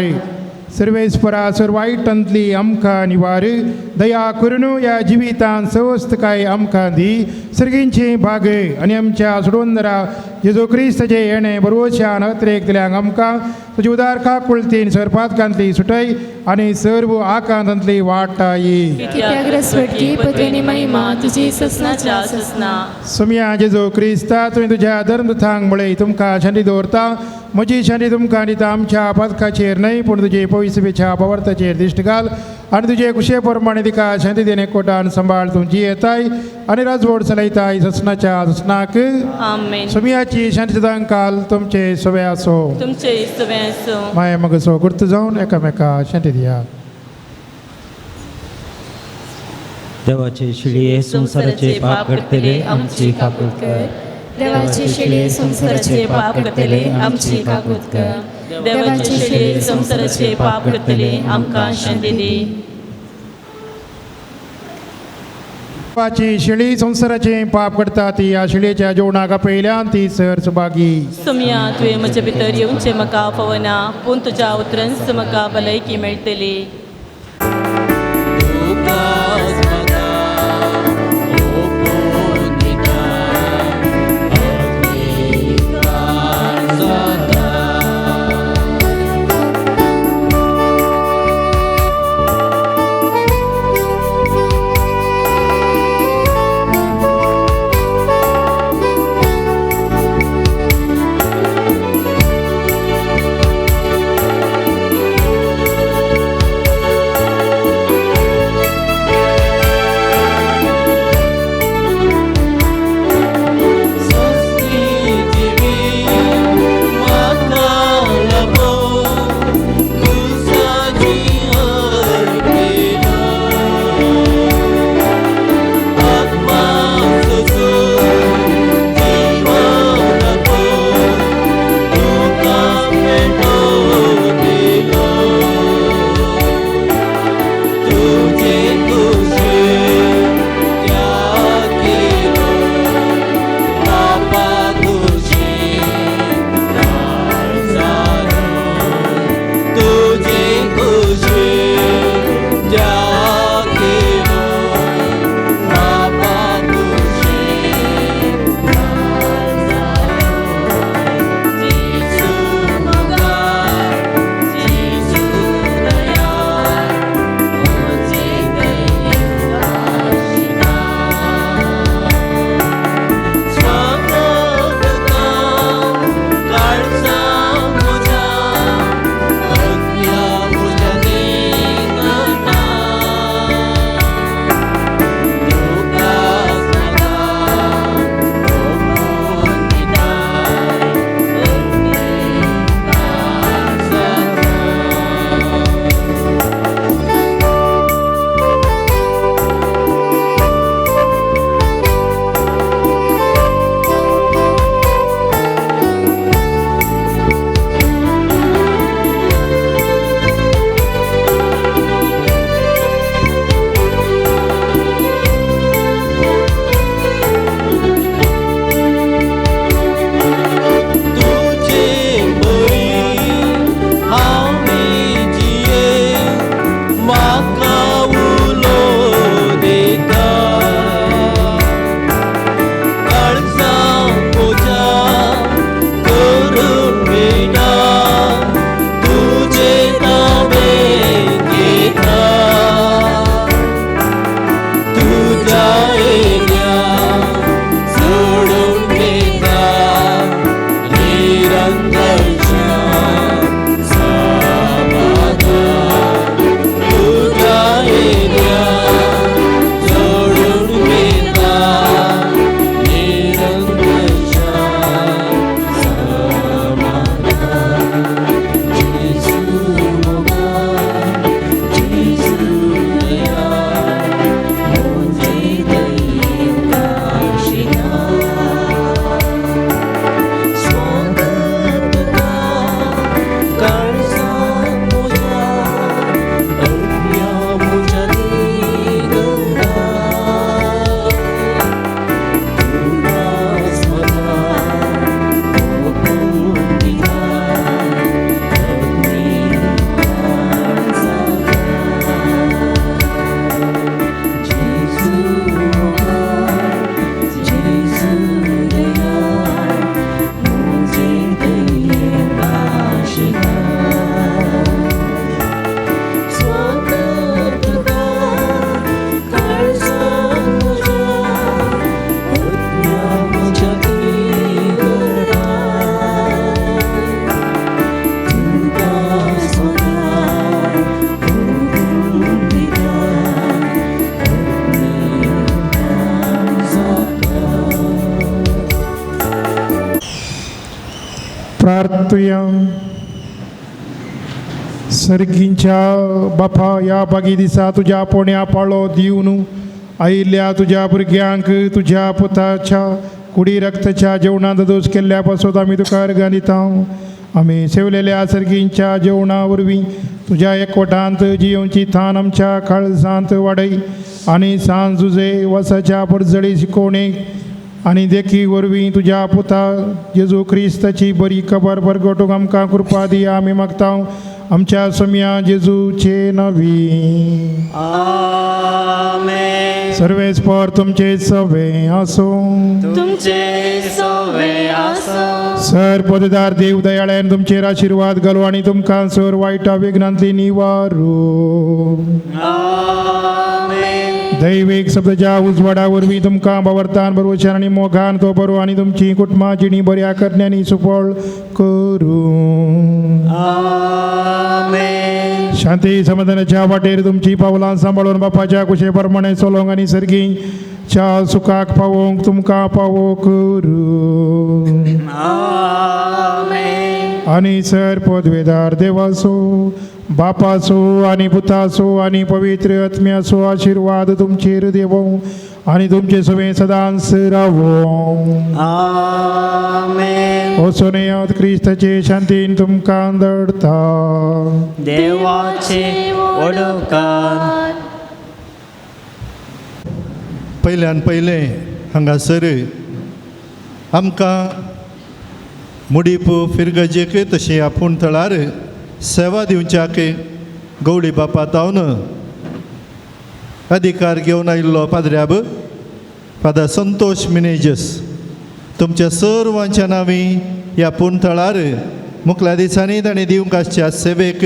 सर्वेस्परा सर वायटांतली आमकां निवार. दया करून ह्या जिवितान सवस्तकाय आमकां दी. सर्गींची भाग आनी आमच्या सोडवंदरा जेजू क्रिस्ताचे येणे बरोवश्यान अत्रेक दिल्यांक आमकां तुजी उदार काकुळतीन सरपातकांतली सुटय आनी सर्व आकांतांतली वाटाय. कित्याक रसवटकी पदवी महिमा तुजी ससनाच्या ससना. सुमया जेजू क्रिस्ता, तुवें तुज्या धर्मदूतांक म्हळें तुमकां शांती दवरता, म्हजी शांती तुमकां दिता. आमच्या पातकाचेर न्हय पूण तुजे पवित्रपेच्या पवार्थाचेर दिश्ट घाल आनी तुजे कुशे प्रमाणे तिका शांती देणे कोटान सांबाळ. तूं जियेताय आनी राजवट चलयताय ससनाच्या ससनाक. आमेन. सुमयाची शांती सदांकाल तुमचे सवे आसो. तुमचे सवे आसो. माया मगसो गुर्त जावन एकामेका शांती दिया. देवाचे शिळये संवसाराचे पाप करतले आमची काकूत कर. देवाचे शिळये संवसाराचे पाप करतले आमची काकूत कर. देवाचे शिळये संवसाराचे पाप करतले आमकां शांती दी. देवाची शिळी संवसाराचे पाप करता ती ह्या शिळयेच्या जेवणाक आपयल्यान ती सर सुभागी. सुमया तुवें म्हजे भितर येवचें म्हाका फावना, पूण तुज्या उतरांच म्हाका भलायकी मेळटली. प्रार्थुया. सर्गींच्या बापा, ह्या बागी दिसा तुज्या पोण्या पाळो दिवन आयिल्ल्या तुज्या भुरग्यांक तुज्या पुताच्या कुडी रक्ताच्या जेवणांत दोश केल्ल्या पासत आमी तुका अर्गां दिता. आमी सेवलेल्या सर्गींच्या जेवणा वरवीं तुज्या एकवटांत जियोवची थान आमच्या काळजांत वाडय आनी सांज जुजे वसाच्या परजळी शिकोवणेक आनी देखी वरवीं तुज्या पुता जेजू क्रिस्ताची बरी खबर परगटूंक आमकां कृपा दी आमी मागता आमच्या सोम्या जेजूचे नवी. आमेन. सर्वेस्पर तुमचे सवे आसूं. तुमचे सवे आसूं. सर पददार देव दयाळ्यान तुमचेर आशिर्वाद घालू आनी तुमकां सर वायटा विघ्नांतली निवारू. आमेन. दैवीक शब्दाच्या उजवाडा वरवीं तुमकां बावरतान बरोवच्यान आनी मोगान तो बरो आनी तुमची कुटुंबां जिणी बऱ्या करण्यांनी सुफळ करूं. आमेन. शांती समाधानाच्या वाटेर तुमची पावलां सांबाळून बापाच्या कुशे प्रमाणे चलोवंक आनी सर्गीच्या सुखाक पावोवंक तुमकां पावो करूं. आमेन. आनी सर पदवेदार देवाचो बापाचो आनी पुताचो आनी पवित्र आत्म्याचो आशिर्वाद तुमचेर देवो आनी तुमचे सवे सदांच रावो. आमेन. वचून क्रिस्ताचे शांतीन तुमकां दडता. देवाचे वडोकार. पयल्यान पयलें हांगासर आमकां मुडीप फिरगजेक तशें आपूण थळार सेवा दिवच्याक गवळी बापा तावन अधिकार घेवन आयिल्लो पाद्र्याब फादर संतोष मिनेजस तुमच्या सर्वांच्या नांवी ह्या पूण थळार मुखल्या दिसांनी ताणें दिवंक आसच्या सेवेक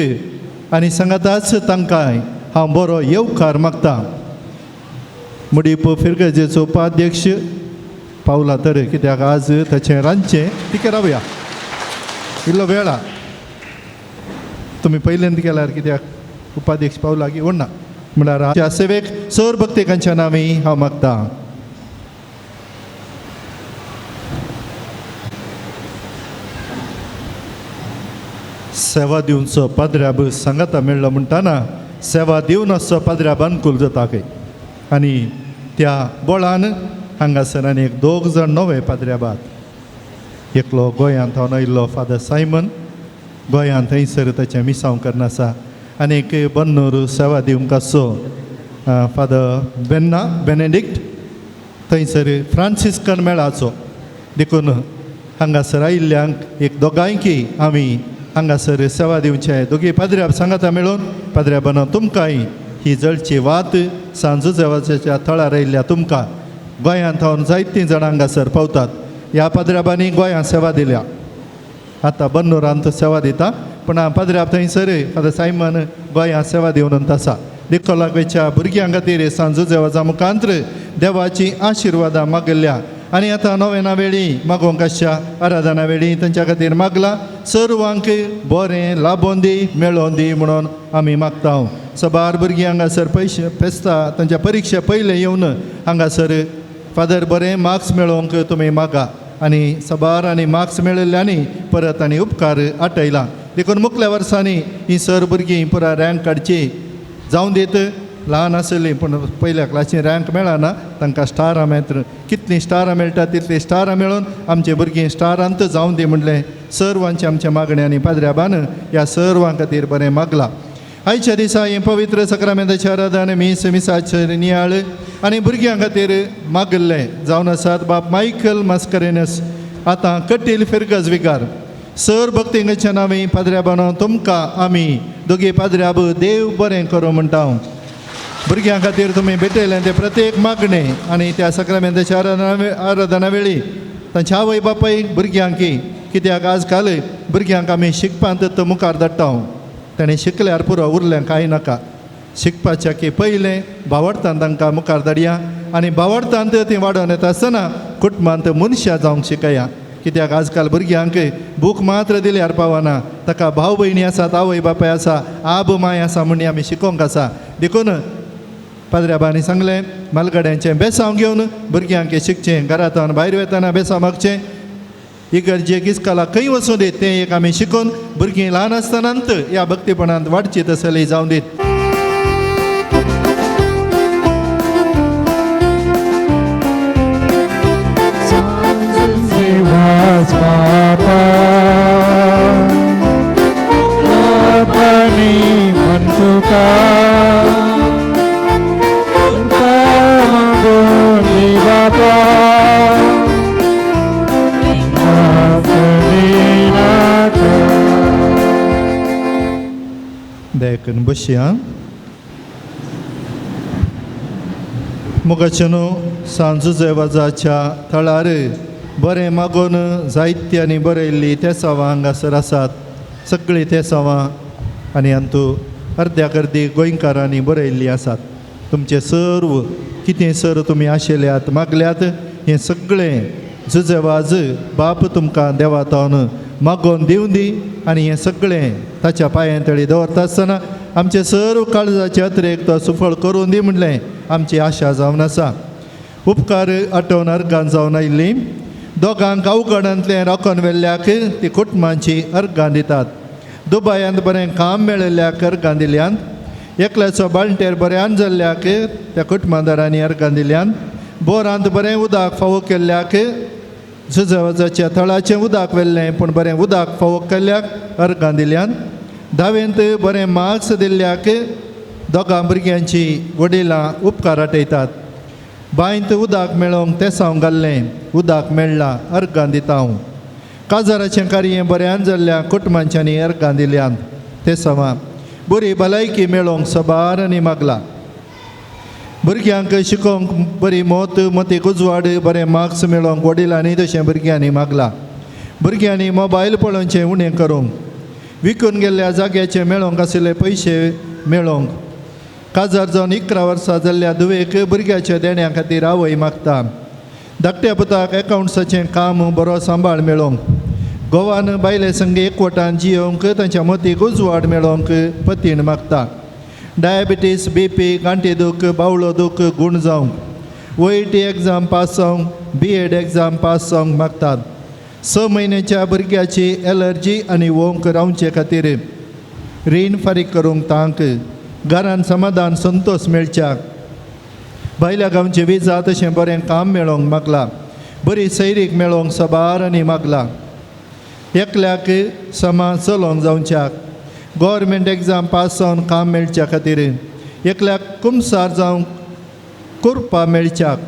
आनी सांगाताच तांकां हांव बरो येवकार मागता. मुडीप फिरगजेचो उपाध्यक्ष पावला तर कित्याक आज ताचें रांदचें तिका रावया इल्लो वेळा तुमी पयल्यान केल्यार कित्याक उपाध्यक्ष पावला की उरना म्हळ्यार ह्या सेवेक सर भक्तिकांच्या नांवी हांव मागता. सेवा दिवचो पाद्र्याब सांगाता मेळ्ळो म्हणटाना सेवा दिवन आसचो पाद्र्याब अनुकूल जाता खंय आनी त्या बळान हांगासर आनी एक दोग जाण नवे पाद्र्याबाद एकलो गोंयांत हांव आयिल्लो फादर सायमन गोंयांत थंयसर ताचें मिसांव करून आसा आनी एक बन्नूर सेवा दिवंक आसचो फादर बेन्ना बेनेडिक्ट थंयसर फ्रांसिस्कन मेळाचो देखून हांगासर आयिल्ल्यांक एक दोगांयकी आमी हांगासर सेवा दिवचे दोगी पाद्र्याब सांगाता मेळून पाद्र्याबान तुमकांय ही जळची वात सांजू देवाच्या थळार आयिल्ल्या तुमकां गोंयांत थावन जायतीं जाणां हांगासर पावतात. ह्या पाद्र्याबांनी गोंयांत सेवा दिल्या आतां बन्नूरांत सेवा दिता पूण पाद्र्याब थंयसर फादर सायमन गोंयांत सेवा दिवन आसा. देखोलागवेच्या भुरग्यां खातीर सांजू देवाच्या मुखांत्र देवाची आशिर्वादां मागल्या आनी आतां नोवेना वेळी मागोवंक आसच्या आराधना वेळी तांच्या खातीर मागला सर्वांक बरें लाबोन दी मेळोन दी म्हणून आमी मागता. सबार भुरगीं हांगासर पयशे फेस्ता तांच्या परिक्षा पयलें येवन हांगासर फादर बरें मार्क्स मेळोवंक तुमी मागा आनी सबार आनी मार्क्स मेळिल्ल्यांनी परत आनी उपकार आटयला. देखून मुखल्या वर्सांनी ही सर भुरगीं पुरा रँक काडची जावं दीत ल्हान आसली पूण पयल्या क्लासीन रँक मेळना तांकां स्टारां मेळटा कितलीं स्टारां मेळटा तितलीं स्टारां मेळून आमचे भुरगीं स्टारांत जावं दी म्हणलें सर्वांचें आमच्या मागणें आनी पाद्र्याबान ह्या सर्वां खातीर बरें मागलां. आयच्या दिसा हें पवित्र सक्रामेंताचें आराधन मीस मिसाचें नियाळ आनी भुरग्यां खातीर मागिल्लें जावन आसात बाप मायकल मास्करेनस आतां कटील फिरगज विगार सर भक्तिंगाच्या नांवी पाद्र्याबानो तुमकां आमी दोगी पाद्र्याब देव बरें करूं म्हणटा. भुरग्यां खातीर तुमी भेटयलें तें प्रत्येक मागणें आनी त्या सक्रामेंताच्या आराधना वेळी तांच्या आवय बापाय भुरग्यांकी कित्याक आज काल भुरग्यांक आमी शिकपांत तो मुखार धाडटा ताणें शिकल्यार पुरो उरलें कांय नाका शिकपाच्या की पयलें बावडतान तांकां मुखार धाडया आनी बावडतान तीं वाडोवन येता आसतना कुटुंबांत मनशां जावंक शिकया कित्याक आजकाल भुरग्यांक बूक मात्र दिल्यार पावना ताका भाव भयणी आसात आवय बापाय आसा आब माय आसा म्हण आमी शिकोवंक आसा. देखून पाद्र्याबांनी सांगलें मालगड्यांचें बेसांव घेवन भुरग्यांक शिकचें घरांत भायर वतना बेसांव मागचें इगर्जेक इस्कोलाक खंय वचूं दीत तें एक आमी शिकून भुरगीं ल्हान आसतनांत ह्या भक्तीपणांत वाडची तसली जावं दीत. देखून बसया. मोगाचेनो सांजुजे वाजाच्या थळार बरें मागून जायत्यांनी बरयल्ली तेसांवां हांगासर आसात. सगळीं तेसांवां आनी अंतू अर्द्याक अर्दी गोंयकारांनी बरयल्ली आसात. तुमचें सर्व कितें सर तुमी आशिल्ल्यात मागल्यात हें सगळें जुजेवाज बाप तुमकां देवा तावन मागोवन दिवं दी आनी हें सगळें ताच्या पांयां तळी दवरता आसतना आमचें सर्व काळजाचे अत्रेक तो सुफळ करून दी म्हणलें आमची आशा जावन आसा. उपकार आठवण अर्गान जावन आयिल्ली दोगांक अवघडांतलें राखून व्हेल्ल्याक ती कुटुंबांची अर्गां दितात. दुबायांत बरें काम मेळिल्ल्याक अर्गां दिल्यान, एकल्याचो बाळंटेर बऱ्यान जाल्ल्याक त्या कुटुंबादारांनी अर्गां दिल्यान, बोरांत बरें उदक फावो केल्ल्याक जुजवाजाच्या थळाचें उदक व्हेल्लें पूण बरें उदक फावो केल्ल्याक अर्गां दिल्यान, धावेंत बरें मार्क्स दिल्ल्याक दोगां भुरग्यांची वडिलां उपकार आटयतात. बांयंत उदक मेळोवंक तेसांव घाल्लें उदक मेळ्ळां अर्गां दिता हांव. काजाराचें कार्य बऱ्यान जाल्ल्या कुटुंबांच्यांनी अर्गां दिल्यान तेसांवां बरी भलायकी मेळोवंक सबार आनी मागला. भुरग्यांक शिकोवंक बरी मोत मतीक उजवाड बरें मार्क्स मेळोवंक वडिलांनी तशें भुरग्यांनी मागला. भुरग्यांनी मोबायल पळोवचें उणें करूंक, विकून गेल्ल्या जाग्याचें मेळोवंक आशिल्ले पयशे मेळोवंक, काजार जावन 11 वर्सां जाल्ल्या धुवेक भुरग्याच्या देण्या खातीर आवय मागता. धाकट्या पुताक एकावंट्साचें काम बरो सांबाळ मेळोवंक, गोवान बायले संगे एकवटान जियोवंक तांच्या मतीक उजवाड मेळोवंक पतीण मागता. डायबिटीस, बीपी, गांठी दूख, बावलो दूख गूण जावंक, OET exam pass जावंक, बीएड एग्जाम पास जावंक मागतात. 6 म्हयन्याच्या भुरग्याची एलर्जी आनी वोंक रावचे खातीर रीण फारीक करूंक तांक, घरान समाधान संतोश मेळच्याक, भायल्या गांवची विजा तशें बरें काम मेळोवंक मागला. बरी सैरीक मेळोवंक सबार आनी मागला. एकल्याक समाज चलोवंक जावच्याक, गव्हर्मेंट एग्जाम पास जावन काम मेळच्या खातीर, एकल्याक कुमसार जावंक कुरपा मेळच्याक,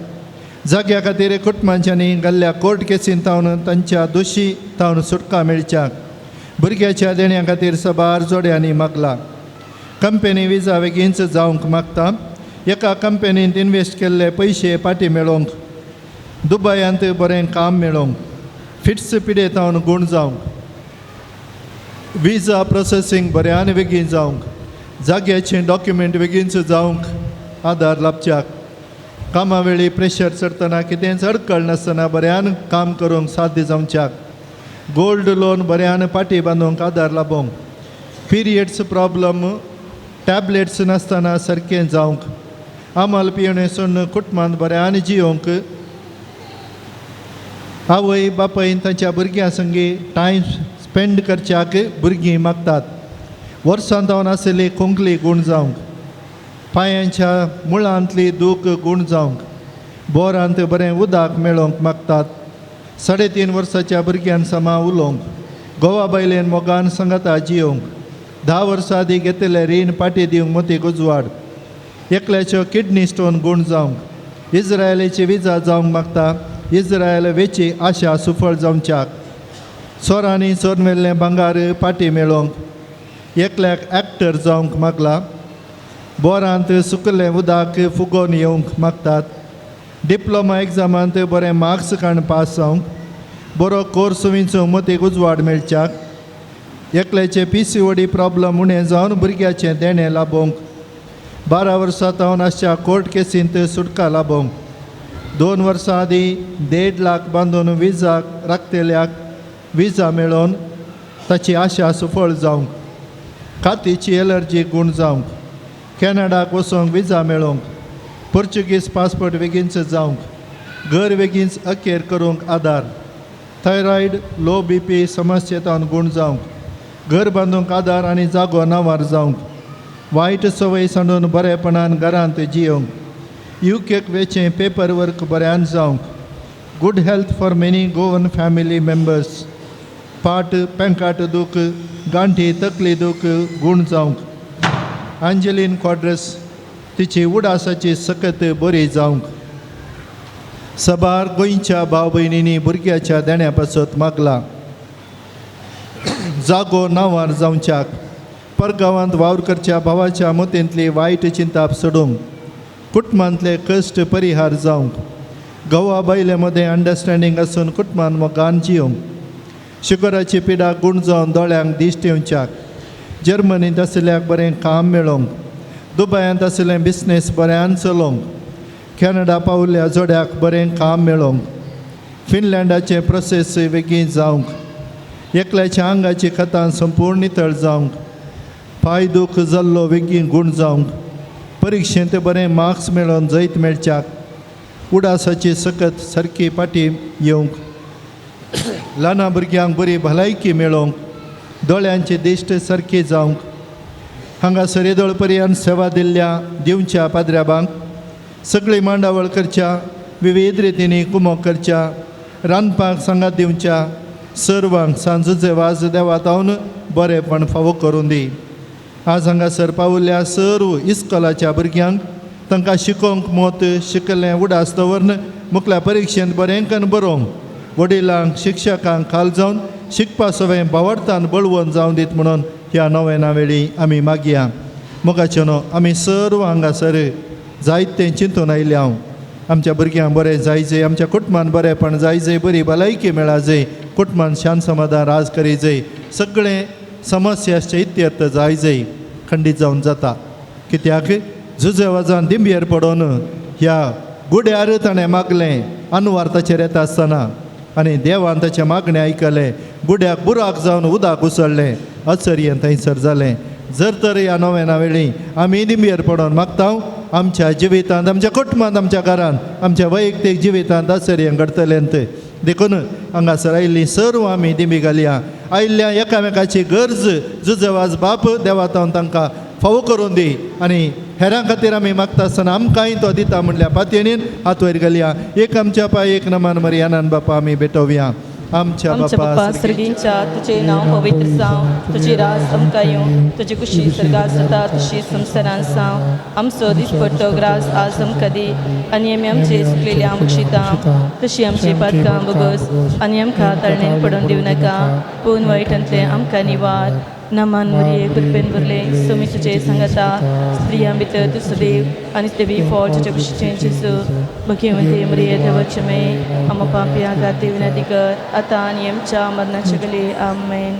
जाग्या खातीर कुटुंबांच्यांनी घाल्ल्या कोर्ट केसीन तावन तांच्या दोशी तावन सुटका मेळच्याक, भुरग्याच्या देण्या खातीर सबार जोड्यांनी मागला. कंपनी विजा बेगीनच जावंक मागता. एका कंपनींत इन्वेस्ट केल्ले पयशे फाटीं मेळोवंक, दुबायांत बरें काम मेळोवंक, फिट्स पिडेतावन गूण जावंक, विजा प्रोसेसींग बऱ्यान बेगीन जावंक, जाग्याचें डॉक्युमेंट बेगीनच जावंक आदार लाभच्याक, कामा वेळी प्रेशर चडटना कितेंच अडकळ नासतना बऱ्यान काम करूंक साध्य जावच्याक, गोल्ड लोन बऱ्यान फाटीं बांदूंक आदार लाबोवंक, पिरियड्स प्रॉब्लम टॅबलेट्स नासतना सारकें जावंक, आमल पिवणें सोडून कुटुंबांत बऱ्यान जियोवंक, आवय बापायन तांच्या भुरग्यां संगी टायम स्पेंड करच्याक भुरगीं मागतात. वर्सां जावन आशिल्ली खोंकली गूण जावंक, पांयांच्या मुळांतली दूख गूण जावंक, बोरांत बरें उदक मेळोवंक मागतात. 3.5 वर्साच्या भुरग्यान समा उलोवंक, गोवा बायलेन मोगान सांगाता जियोवंक, 10 वर्सां आदीं घेतिल्लें रीण फाटीं दिवंक मतीक उजवाड, एकल्याच्यो किडनी स्टोन गूण जावंक, इज्रायलाची विजा जावंक मागता. इज्रायल वेची आशा सुफळ जावच्याक, चोरांनी चोरून व्हेल्लें भांगार फाटीं मेळोवंक, एकल्याक एक्टर जावंक मागला. बोरांत सुकलें उदक फुगोवन येवंक मागतात. डिप्लोमा एग्जामांत बरें मार्क्स काडून पास जावंक, बरो कोर्स विंचूंक मतीक उजवाड मेळच्याक, एकल्याचें PCOD problem उणें जावन भुरग्याचें देणें लाबोवंक, 12 वर्सां तावन आसच्या कोर्ट केसींत सुटका लाबोवंक, 2 वर्सां आदीं 1.5 लाख बांदून विजाक राखतल्याक विजा मेळोवन ताची आशा सुफळ जावंक, कातीची एलर्जी गूण जावंक, कॅनडाक वचोंक विजा मेळोवंक, पोर्चुगीज पासपोर्ट बेगीनच जावंक, घर बेगीनच अखेर करूंक आदार, थायरॉयड लो बी पी समस्येतान गूण जावंक घर बांदूंक आदार आनी जागो नांवार जावंक वायट संवय सांडून बरेपणान घरांत जियोंक युकेक वेचें पेपर वर्क बऱ्यान जावंक good health for many Goan family members पाट पेंकाट दूख गांठी तकली दूख गूण जावंक आंजलीन क्वाड्रस तिची उडासाची सकत बरी जावंक सबार गोंयच्या भाव भयणींनी भुरग्याच्या देण्या पासत मागला जागो नांवार जावच्याक परगांवांत वावर करच्या भावाच्या मतींतली वायट चिंताप सोडूंक कुटुंबांतले कश्ट परिहार जावंक घोवा बायले मदें अंडरस्टँडींग आसून कुटुंबान मोगान जियोंक शुगराची पिडा गूण जावन दोळ्यांक दिश्ट येवच्याक जर्मनींत आशिल्ल्याक बरें काम मेळोंक दुबयांत आशिल्लें बिजनेस बऱ्यान चलोवंक कॅनडा पावल्ल्या जोड्याक बरें काम मेळोंक फिनलँडाचें प्रोसेस बेगीन जावंक एकल्याच्या आंगाची खतां संपूर्ण नितळ जावंक पांय दूख जाल्लो बेगीन गूण जावंक परिक्षेंत बरें मार्क्स मेळोवन जैत मेळच्याक उडासाची सकत सारकी फाटी येवंक ल्हाना भुरग्यांक बरी भलायकी मेळोवंक दोळ्यांची दिश्ट सारकी जावंक हांगासर येदोळ पर्यंत सेवा दिल्ल्या दिवच्या पाद्र्याबांक सगळी मांडावळ करच्या विविध रितींनी कुमोक करच्या रांदपाक सांगात दिवच्या सर्वांक सांजूचे वाज देवातावन बरेपण फावो करून दी. आज हांगासर पावल्ल्या सर्व इस्कोलाच्या भुरग्यांक तांकां शिकोवंक मत शिकलें उडास दवरन मुखल्या परिक्षेंत बरें कन्न बरोवंक वडिलांक शिक्षकांक खाल जावन शिकपा सवय बावडतान बळवंत जावन दीत म्हणून ह्या नव्याना वेळी आमी मागया. मोगाचे न्हू आमी सर्व हांगासर जायतें चिंतून आयले हांव आमच्या भुरग्यांक बरें जायजे आमच्या कुटुंबान बरेंपण जायजे बरी भलायकी मेळाजय कुटुंबान शांत समाधान राज करीजय सगळें समस्या इत्यर्थ जायजय खंडीत जावन जाता. कित्याक जुजे वाजान दिंबयेर पडोन ह्या गुड्यार ताणें मागलें अनुवार ताचेर येता आसतना आनी देवान ताचें मागणें आयकलें गुड्याक बुराक जावन उदक उसळ्ळें अचर्येन थंयसर जालें. जर तर ह्या नव्याना वेळी आमी दिंबयेर पडोन मागता आमच्या जिवितांत आमच्या कुटुंबांत आमच्या घरांत आमच्या वैयक्तीक जिवितांत आश्चर्य घडटलें. देखून हांगासर आयिल्लीं सर्व आमी दिंबी घालया आयिल्ल्या एकामेकाची गरज जुजवाज बाप देवातावन तांकां फावो करून दी आनी हेरां खातीर आमी मागता आसतना आमकांय तो दिता म्हणल्या पातयेन हात वयर घालया. एक आमच्या पाय एक नमान मरियानान बापा आमी भेटोवया. आमच्या बापा सर्गींच्या तुझे नांव पवित्र जावं तुजी रास आमकां येवं तुजी कुशी सर्गात जाता तशी संवसारांत जावं. आमचो दिसपट्टो ग्रास आज आमकां दी आनी आमी आमचे चुकलेले बक्षिता तशी आमची पातकां बगस आनी आमकां ताळणेन पडून दिवं नाका पूण वायटांतलें आमकां निवार. नमान मुरये कृपेन भरले सोमी तुजे सांगता स्त्रियां भितर तूं सदैव आनी देवी फळ तुज्या कुशीचें जेजू भगवंते मुरये देवाचे मे आमा पापया खातीर विनंती कर आतां आनी आमच्या मरणाचे गले. आमेन.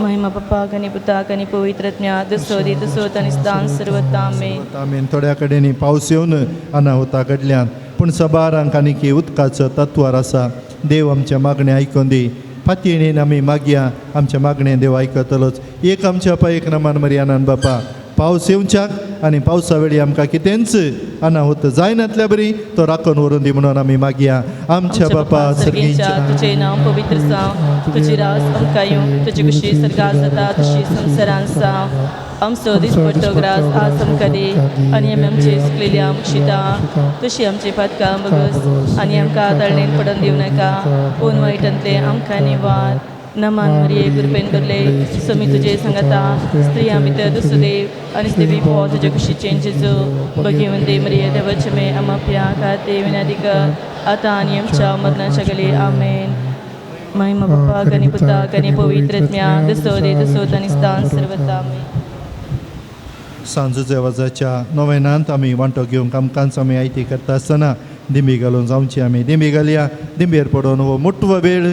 महिमा बापाक आनी पुताक आनी पवित्र आत्म्या दसो दसोत आनी स्थान सर्वता. आमेन. आमेन. थोड्या कडेन पावस येवन अनाहुता घडल्यान पूण सबारांक आनी उदकाचो तत्वार आसा. देव आमच्या मागणें आयकून दी. फातयेन आमी मागया आमच्या मागणें देव आयकतलोच. एक आमच्या पाय एक नमान मरियानान बापा पावस येवच्याक आनी पावसा वेळी आमकां कितेंच अनाहुत जायनातल्या बरी तो राखून व्हरून दी म्हणून आमी मागया. आमच्या बापा सर्गींच्या तुझे नांव पवित्र जावं तुजी रास आमकां येवं तुजी कुशी सर्गात जाता तशी संवसारांत जावं. आमचो दिसपट्टो ग्रास आज आमकां दी आनी आमी आमचे चुकलेले बक्षिता तशी आमची पातकां बगस आनी आमकां ताळणेन पडून दिवं नाका पूण वायटांतलें आमकां निवार. नमान मुरये कृपेन भरले सोमी तुजे सांगता स्त्रियां भितर तूं सुदैव आनी देवी फळ तुज्या कुशीचें जेजू भगवंते मरिये देवाचे मे आमा खातीर विनंती कर आतां आनी आमच्या मरणाच्या गले. आमेन. महिमा बापाक आनी पुताक आनी पवित्र आत्म्या दसो दे दसोत आनी स्थान सर्वता. आमेन. सांजूच्या वाजाच्या नोवेनांत आमी वांटो घेवंक आमकांच आमी आयती करता आसतना दिंबी घालून जावची आमी दिंबी घालया. दिंबेर पडोवन हो मुटवो वेळ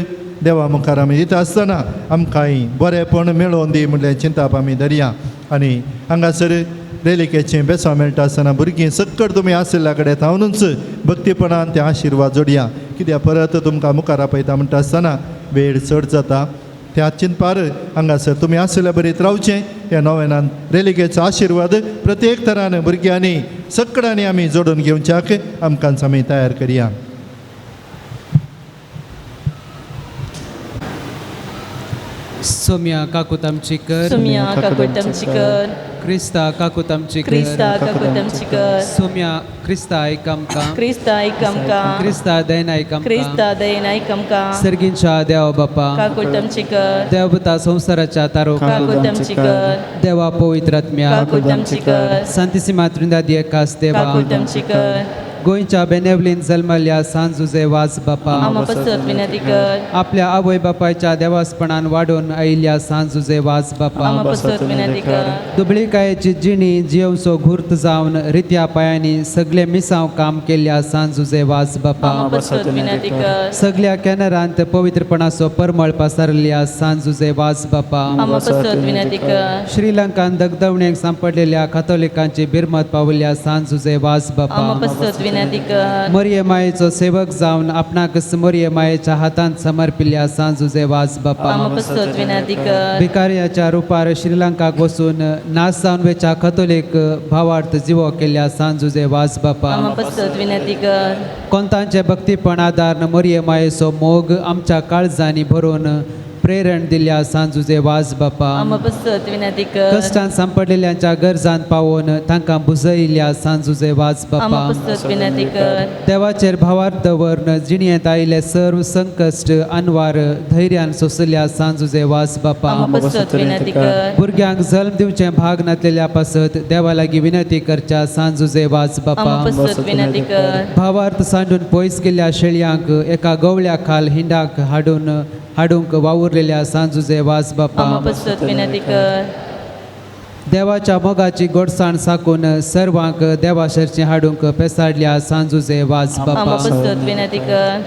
देवा मुखार आमी दिता आसतना आमकांय बरेंपण मेळोवन दी म्हणलें चिंताप आमी धरया. आनी हांगासर रेलिकेचें बेसांव मेळटा आसतना भुरगीं सक्कड तुमी आशिल्ल्या कडेन थावनूच भक्तीपणान ते आशिर्वाद जोडया. कित्याक परत तुमकां मुखार आपयता म्हणटा आसतना वेळ चड जाता. त्या चिंतपार हांगासर तुमी आशिल्ल्या बरीत रावचें. ह्या नोवेनान रेलिकेचो आशिर्वाद प्रत्येक तरान भुरग्यांनी सकडांनी आमी जोडून घेवच्याक आमकांच आमी तयार करया. सोम्या काकूत आमची कर, सोम्या काकूत आमची कर, क्रिस्ता काकूत आमची कर, क्रिस्ता काकूत आमची कर, सोम्या क्रिस्ता आयक आमकां, क्रिस्ता आयक आमकां, क्रिस्ता दयेन आयक आमकां, क्रिस्ता दयेन आयक आमकां, सर्गींच्या देवा बापा काकूत आमची कर, देवता संवसाराच्या तारो काकूत आमची कर, देवा पवित्र आत्म्या काकूत आमची कर, सांतिसी मातृंदा एकास देवा काकूत आमची कर, गोंयच्या बेनेवलीन जल्मल्या सांत जुजे वाज बापा आमा पसत विनंती कर, आपल्या आवय बापायच्या देवासपणान वाडोवन आयिल्ल्या सांत जुजे वाज बापा आमा पसत विनंती कर, दुबळीकायेची जिणी जियेवचो घूर्त जावन रित्या पायांनी सगळे मिसांव काम केल्ल्या सांत जुजे वाज बापा आमा पसत विनंती कर, सगळ्या कॅनरांत पवित्रपणाचो परमळ पसरल्या सांत जुजे वाज बापा आमा पसत विनंती कर, श्रीलंकान दगदवणेक सांपडलेल्या कथोलिकांची बिरमत पावल्या सांत जुजे वाज बापा आमा पसत विनंती कर, मरिये मायेचो सेवक जावन आपणाकच मरिये मायेच्या हातांत समर्पिल्ल्या सांत जुजे वाज बापा आमा पसत विनंती कर, भिकार्याच्या रुपार श्रीलंकाक वचून नाश जावन वेच्या कथोलीक भावार्थ जिवो केल्ल्या सांत जुजे वाज बापा आमा पसत विनंती कर, कोंतांचे भक्तीपण आदार मरिये मायेचो मोग आमच्या काळजांनी भरून प्रेरण दिल्या सांत जुजे वाज बापा आमा पसत विनंती कर, कश्टान सांपडलेल्यांच्या गरजान पावोवन तांकां बुजयिल्ल्या सांत जुजे वाज बापा आमा पसत विनंती कर, देवाचेर भावार्थ दवरून जिणेंत आयिल्ले सर्व संकश्ट अनवार धैर्यान सोंसल्या सांत जुजे वाज बापा आमा पसत विनंती कर, भुरग्यांक जल्म दिवचें भाग नासलेल्या पासत देवा लागीं विनंती करच्या सांत जुजे वाज बापा आमा पसत विनंती कर, भावार्थ सांडून पयस गेल्ल्या शेळयांक एका गवळ्या खाल हिंडाक हाडून हाडूंक वावुरलेल्या सांत जुजे वाज बापा आमा पसत विनंती कर, देवाच्या मोगाची गोडसाण साकून सर्वांक देवाशरचें हाडूंक पेसाडल्या सांत जुजे वाज आमा बापा पसत विनंती कर,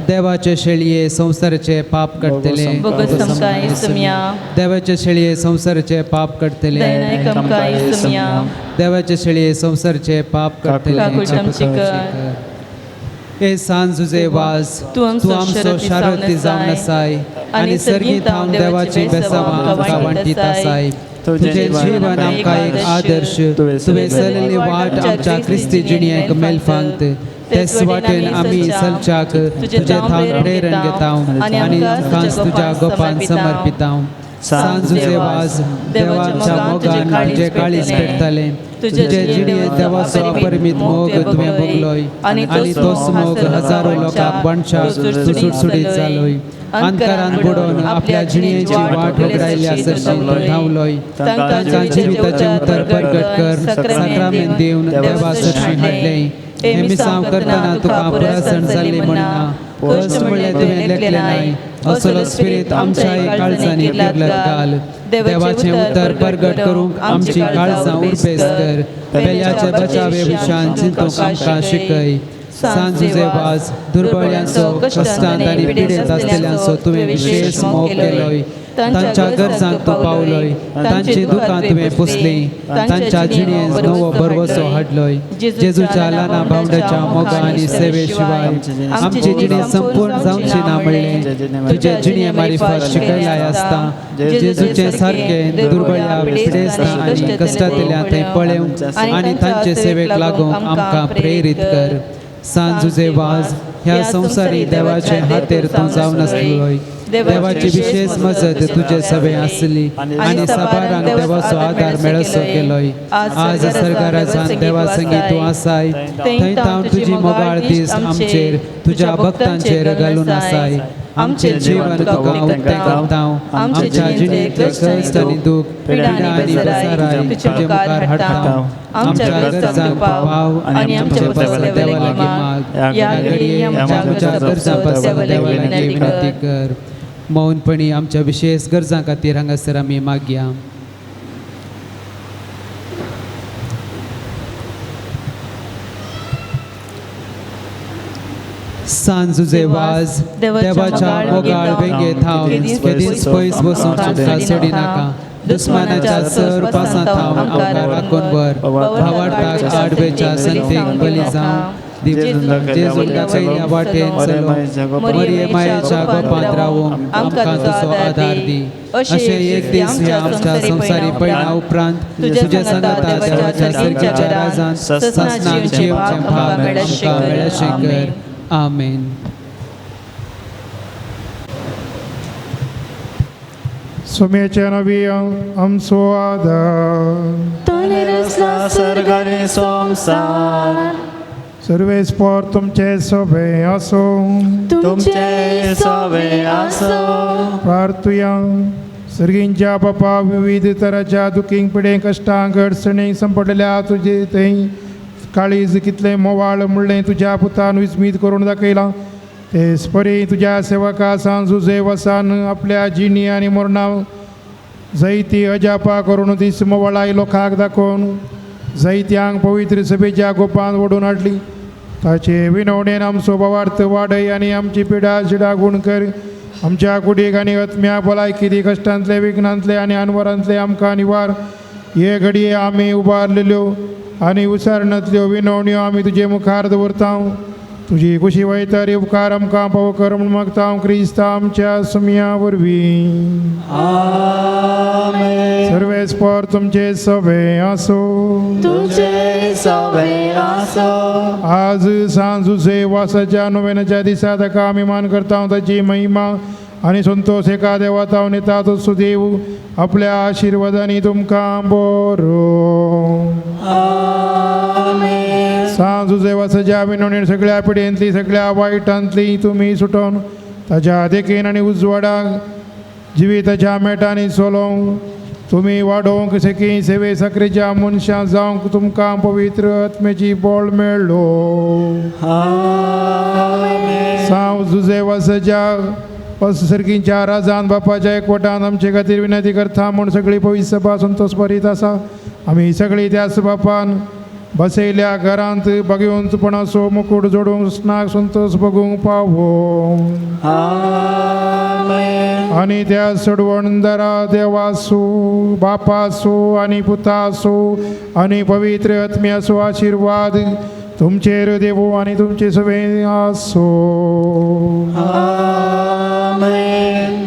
देवाचे शेळये संवसाराचे पाप काडटले, बोगस आमकां इसम्या, देवाचे शेळये संवसाराचे पाप काडटले, दयेन आयक आमकां इसम्या, देवाचे शेळये संवसाराचे पाप काडटले, काकूट आमची कर, हे सांत जुजे वाज तूं आमचो शारती जावन आसाय आनी सर्गीं थावन देवाची बेसांवां आमकां वांटीत आसाय, तुजें जीवन आमकां एक आदर्श, तुवें चलयल्ली वाट आमच्या क्रिस्ती जिणेक मेलफांत, तेच वाटेन आमी चलच्याक तुजे थावन प्रेरण घेता आनी आमकां तुज्या गोपान समर्पिता. सांत जुजे वाज देवाच्या मोगान तुजें काळीज पेटतालें, तुजे जिणेंत देवाचो अपरिमीत मोग तुवें भोगलोय आनी तोच मोग हजारो लोकांक वणशाक सुटसुटीत जालोय, अंतरान बुडोवन आपल्या जिणेची वाट वगडायल्ल्या सरशी तूं धांवलोय, तांकां जिविताचें उतर परगट कर साक्रामेंत दिवन देवा सरशी हाडलें. हें मिसांव करतना तुका पुरासण जाल्ली म्हणना, कश्ट म्हणलें तुवें लेखलें नाय, असलो स्पिरीत आमच्याय काळजांनी किर्लत घाल, देवाचें उतर परगट करूंक आमची काळजां उर्बेस कर, पेल्याचे बचावे विशयान चिंतूंक आमकां शिकय. सांत जुजे वाज दुर्बळ्यांचो कश्टांत आनी पिडेंत आसलेल्यांचो तुवें विशेश मोग केलोय, तांच्या गरजांक तूं पावलोय, तांची दुकां तुवें पुसलीं, तांच्या जिणेंत नवो भरवसो हाडलोय. जेजूच्या ल्हाना भावंडाच्या मोगा आनी सेवे शिवाय आमची जिणे संपूर्ण जावची ना म्हणलें तुजे जिणे मारिफात शिकयलाय आसता. जेजूचे सारकें दुर्बळ्या पिडेस्तां आनी कश्टांतल्या थंय पळेवंक आनी तांचे सेवेक लागूंक आमकां प्रेरीत कर. सांत जुजे वाज ह्या संवसारी देवाचे हातेर तूं जावन आसलोय, देवाची विशेष मजत तुजे सवे आसली आनी साबारांक देवाचो आदार मेळसो केलोय. आज सरकारासान देवा संगी तूं आसाय, थंय तावन तुजी मोगाळ दीस आमचेर तुज्या भक्तांचेर घालून आसाय. आमचें जीवन तुका उक्तें करता, आमच्या जिणेंतले कश्ट आनी दूख पिडा आनी बेजाराय तुजे मुखार हाडटा. आमच्या गरजांक पाव आनी आमच्या पासत देवा लागीं माग, ह्या घडये आमच्या गरजां पासत देवा लागीं विनंती कर. मौनपणी आमच्या विशेष गरजां खातीर हांगासर आमी मागया. सांत जुजे वाज देवाच्या मोगाळ वेंगेत हांव केदींच पयस बसूंक आमकां सोडिनाका, दुस्मानाच्या सर पासांत हांव आमकां राखून व्हर, भावार्थाक आडवेच्या संतेक बली जावं, जेजून दाखयल्ल्या वाटेन चलोवंक, मरिये मायेच्या गोपांत रावूंक आमकां तुजो आदार दी. अशें एक दीस ह्या आमच्या संवसारी पयणा उपरांत तुज्या सांगाता देवाच्या सर्गीच्या राजान सासणाक जियेवचें भाग आमकां मेळशें कर. आमेन. सोम्याच्या नवी आमचो आदार तुवें सर्ग आनी संवसार सर्वेस्पोर तुमचे सोबे आसो तुमचे सोबे आसो. प्रार्थुया. सर्गींच्या बापा विविध तराच्या दुखींक पिडेंक कश्टांक अडचणींक संपडलेल्या तुजे थंय काळीज कितलें मोवाळ म्हणलें तुज्या पुतान विस्मीत करून दाखयलां. तेच परी तुज्या सेवका सान जुजे वसान आपल्या जिणी आनी मरणा जैती अजापा करून दीस मोवाळाय लोकांक दाखोवन जैत्यांक पवित्र सभेच्या गोपान ओडून हाडली. ताचे विनवणेन आमचो भावार्थ वाडय आनी आमची पिडा शिडा गुण कर. आमच्या कुडीक आनी आत्म्या भलायकी दी. कश्टांतले विघ्नांतले आनी अनवरांतले आमकां निवार. हे घडये आमी उबारलेल्यो आनी उसारणांतल्यो विनवण्यो आमी तुजे मुखार दवरता. तुजी कुशी वयतरी उपकार आमकां पावो कर म्हूण मागता क्रिस्ता आमच्या सुमया वरवीं. सर्वेस्पोर तुमचे सवे आसो. तुमचे सवे आसो. आज सांजुसे वासाच्या नोवेनाच्या दिसा ताका आमी मान करता. ताची महिमा आनी संतोष एका देवा तावन येता तो सुदेव आपल्या आशिर्वादांनी तुमकां बरो. सांजुसे वासाच्या विनवणेन सगळ्या पिढयेंतली सगळ्या वायटांतली तुमी सुटोवन ताच्या देखीन आनी उजवाडाक जिविताच्या मेटांनी चलोवंक तुमी वाडोवंक सेकी सेवे साकरेच्या मनशां जावंक तुमकां पवित्र आत्म्याची बळ मेळ्ळो. साव जुजे वासाच्या सर्गींच्या राजान बापाच्या एकवटान आमचे खातीर विनंती करता म्हूण सगळी पवित्र सभा संतोष भरीत आसा. आमी सगळी त्याच बापान बसयल्या घरांत भगवंतपणाचो मुकूट जोडूंक स्नाक संतोष भोगूंक पावो. आनी त्या सोडवणदारा देवासो बापासो आनी पुतासो आनी पवित्र आत्म्याचो आशिर्वाद तुमचेर देवो आनी तुमचे सवे आसो. आमेन.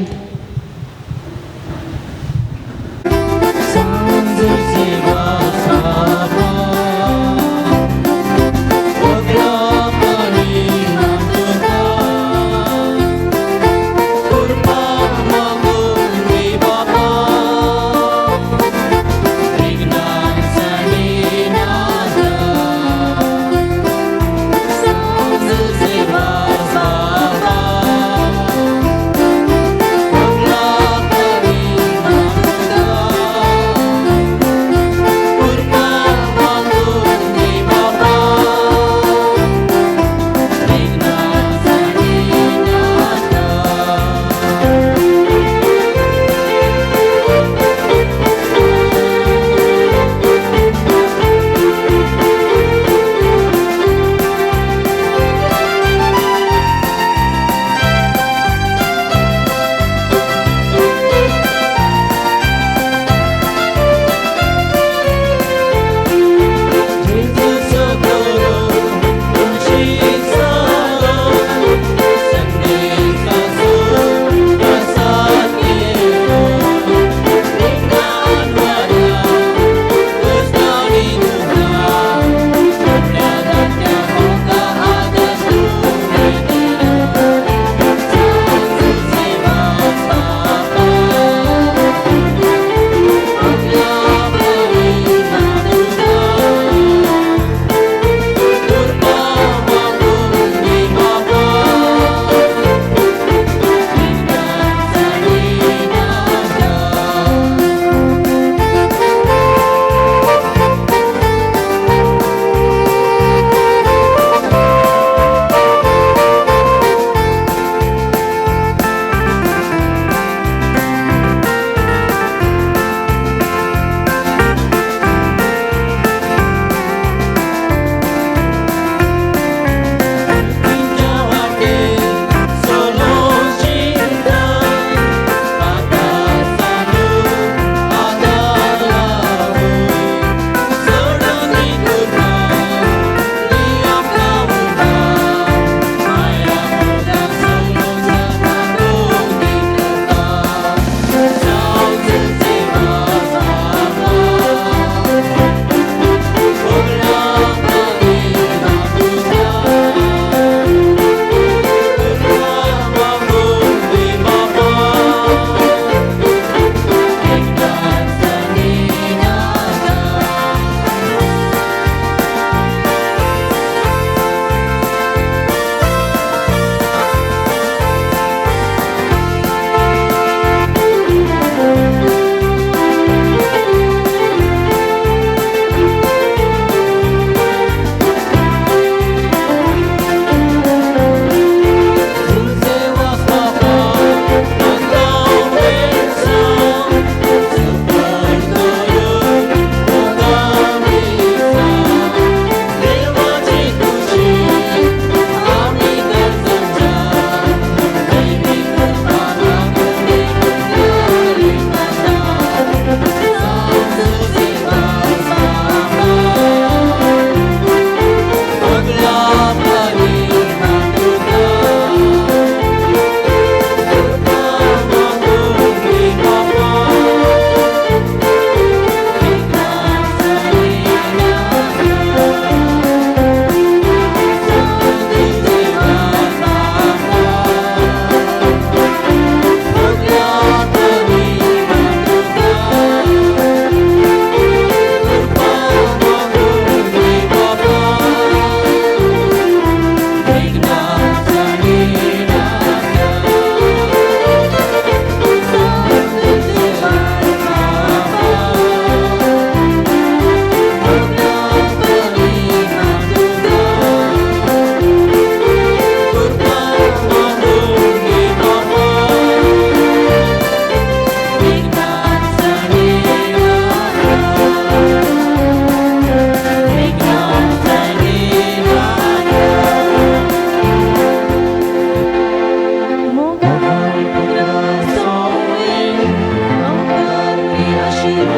जीव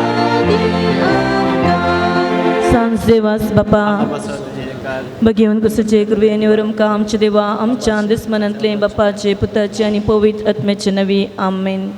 दी आमकां. सांज देवास बापा बघेवन कुसूचे कृपेन आमकां आमच्या देवा आमच्या दुस्मनांतले बापाचे पुताचे आनी पवित्र आत्म्याचे नवी. आमेन.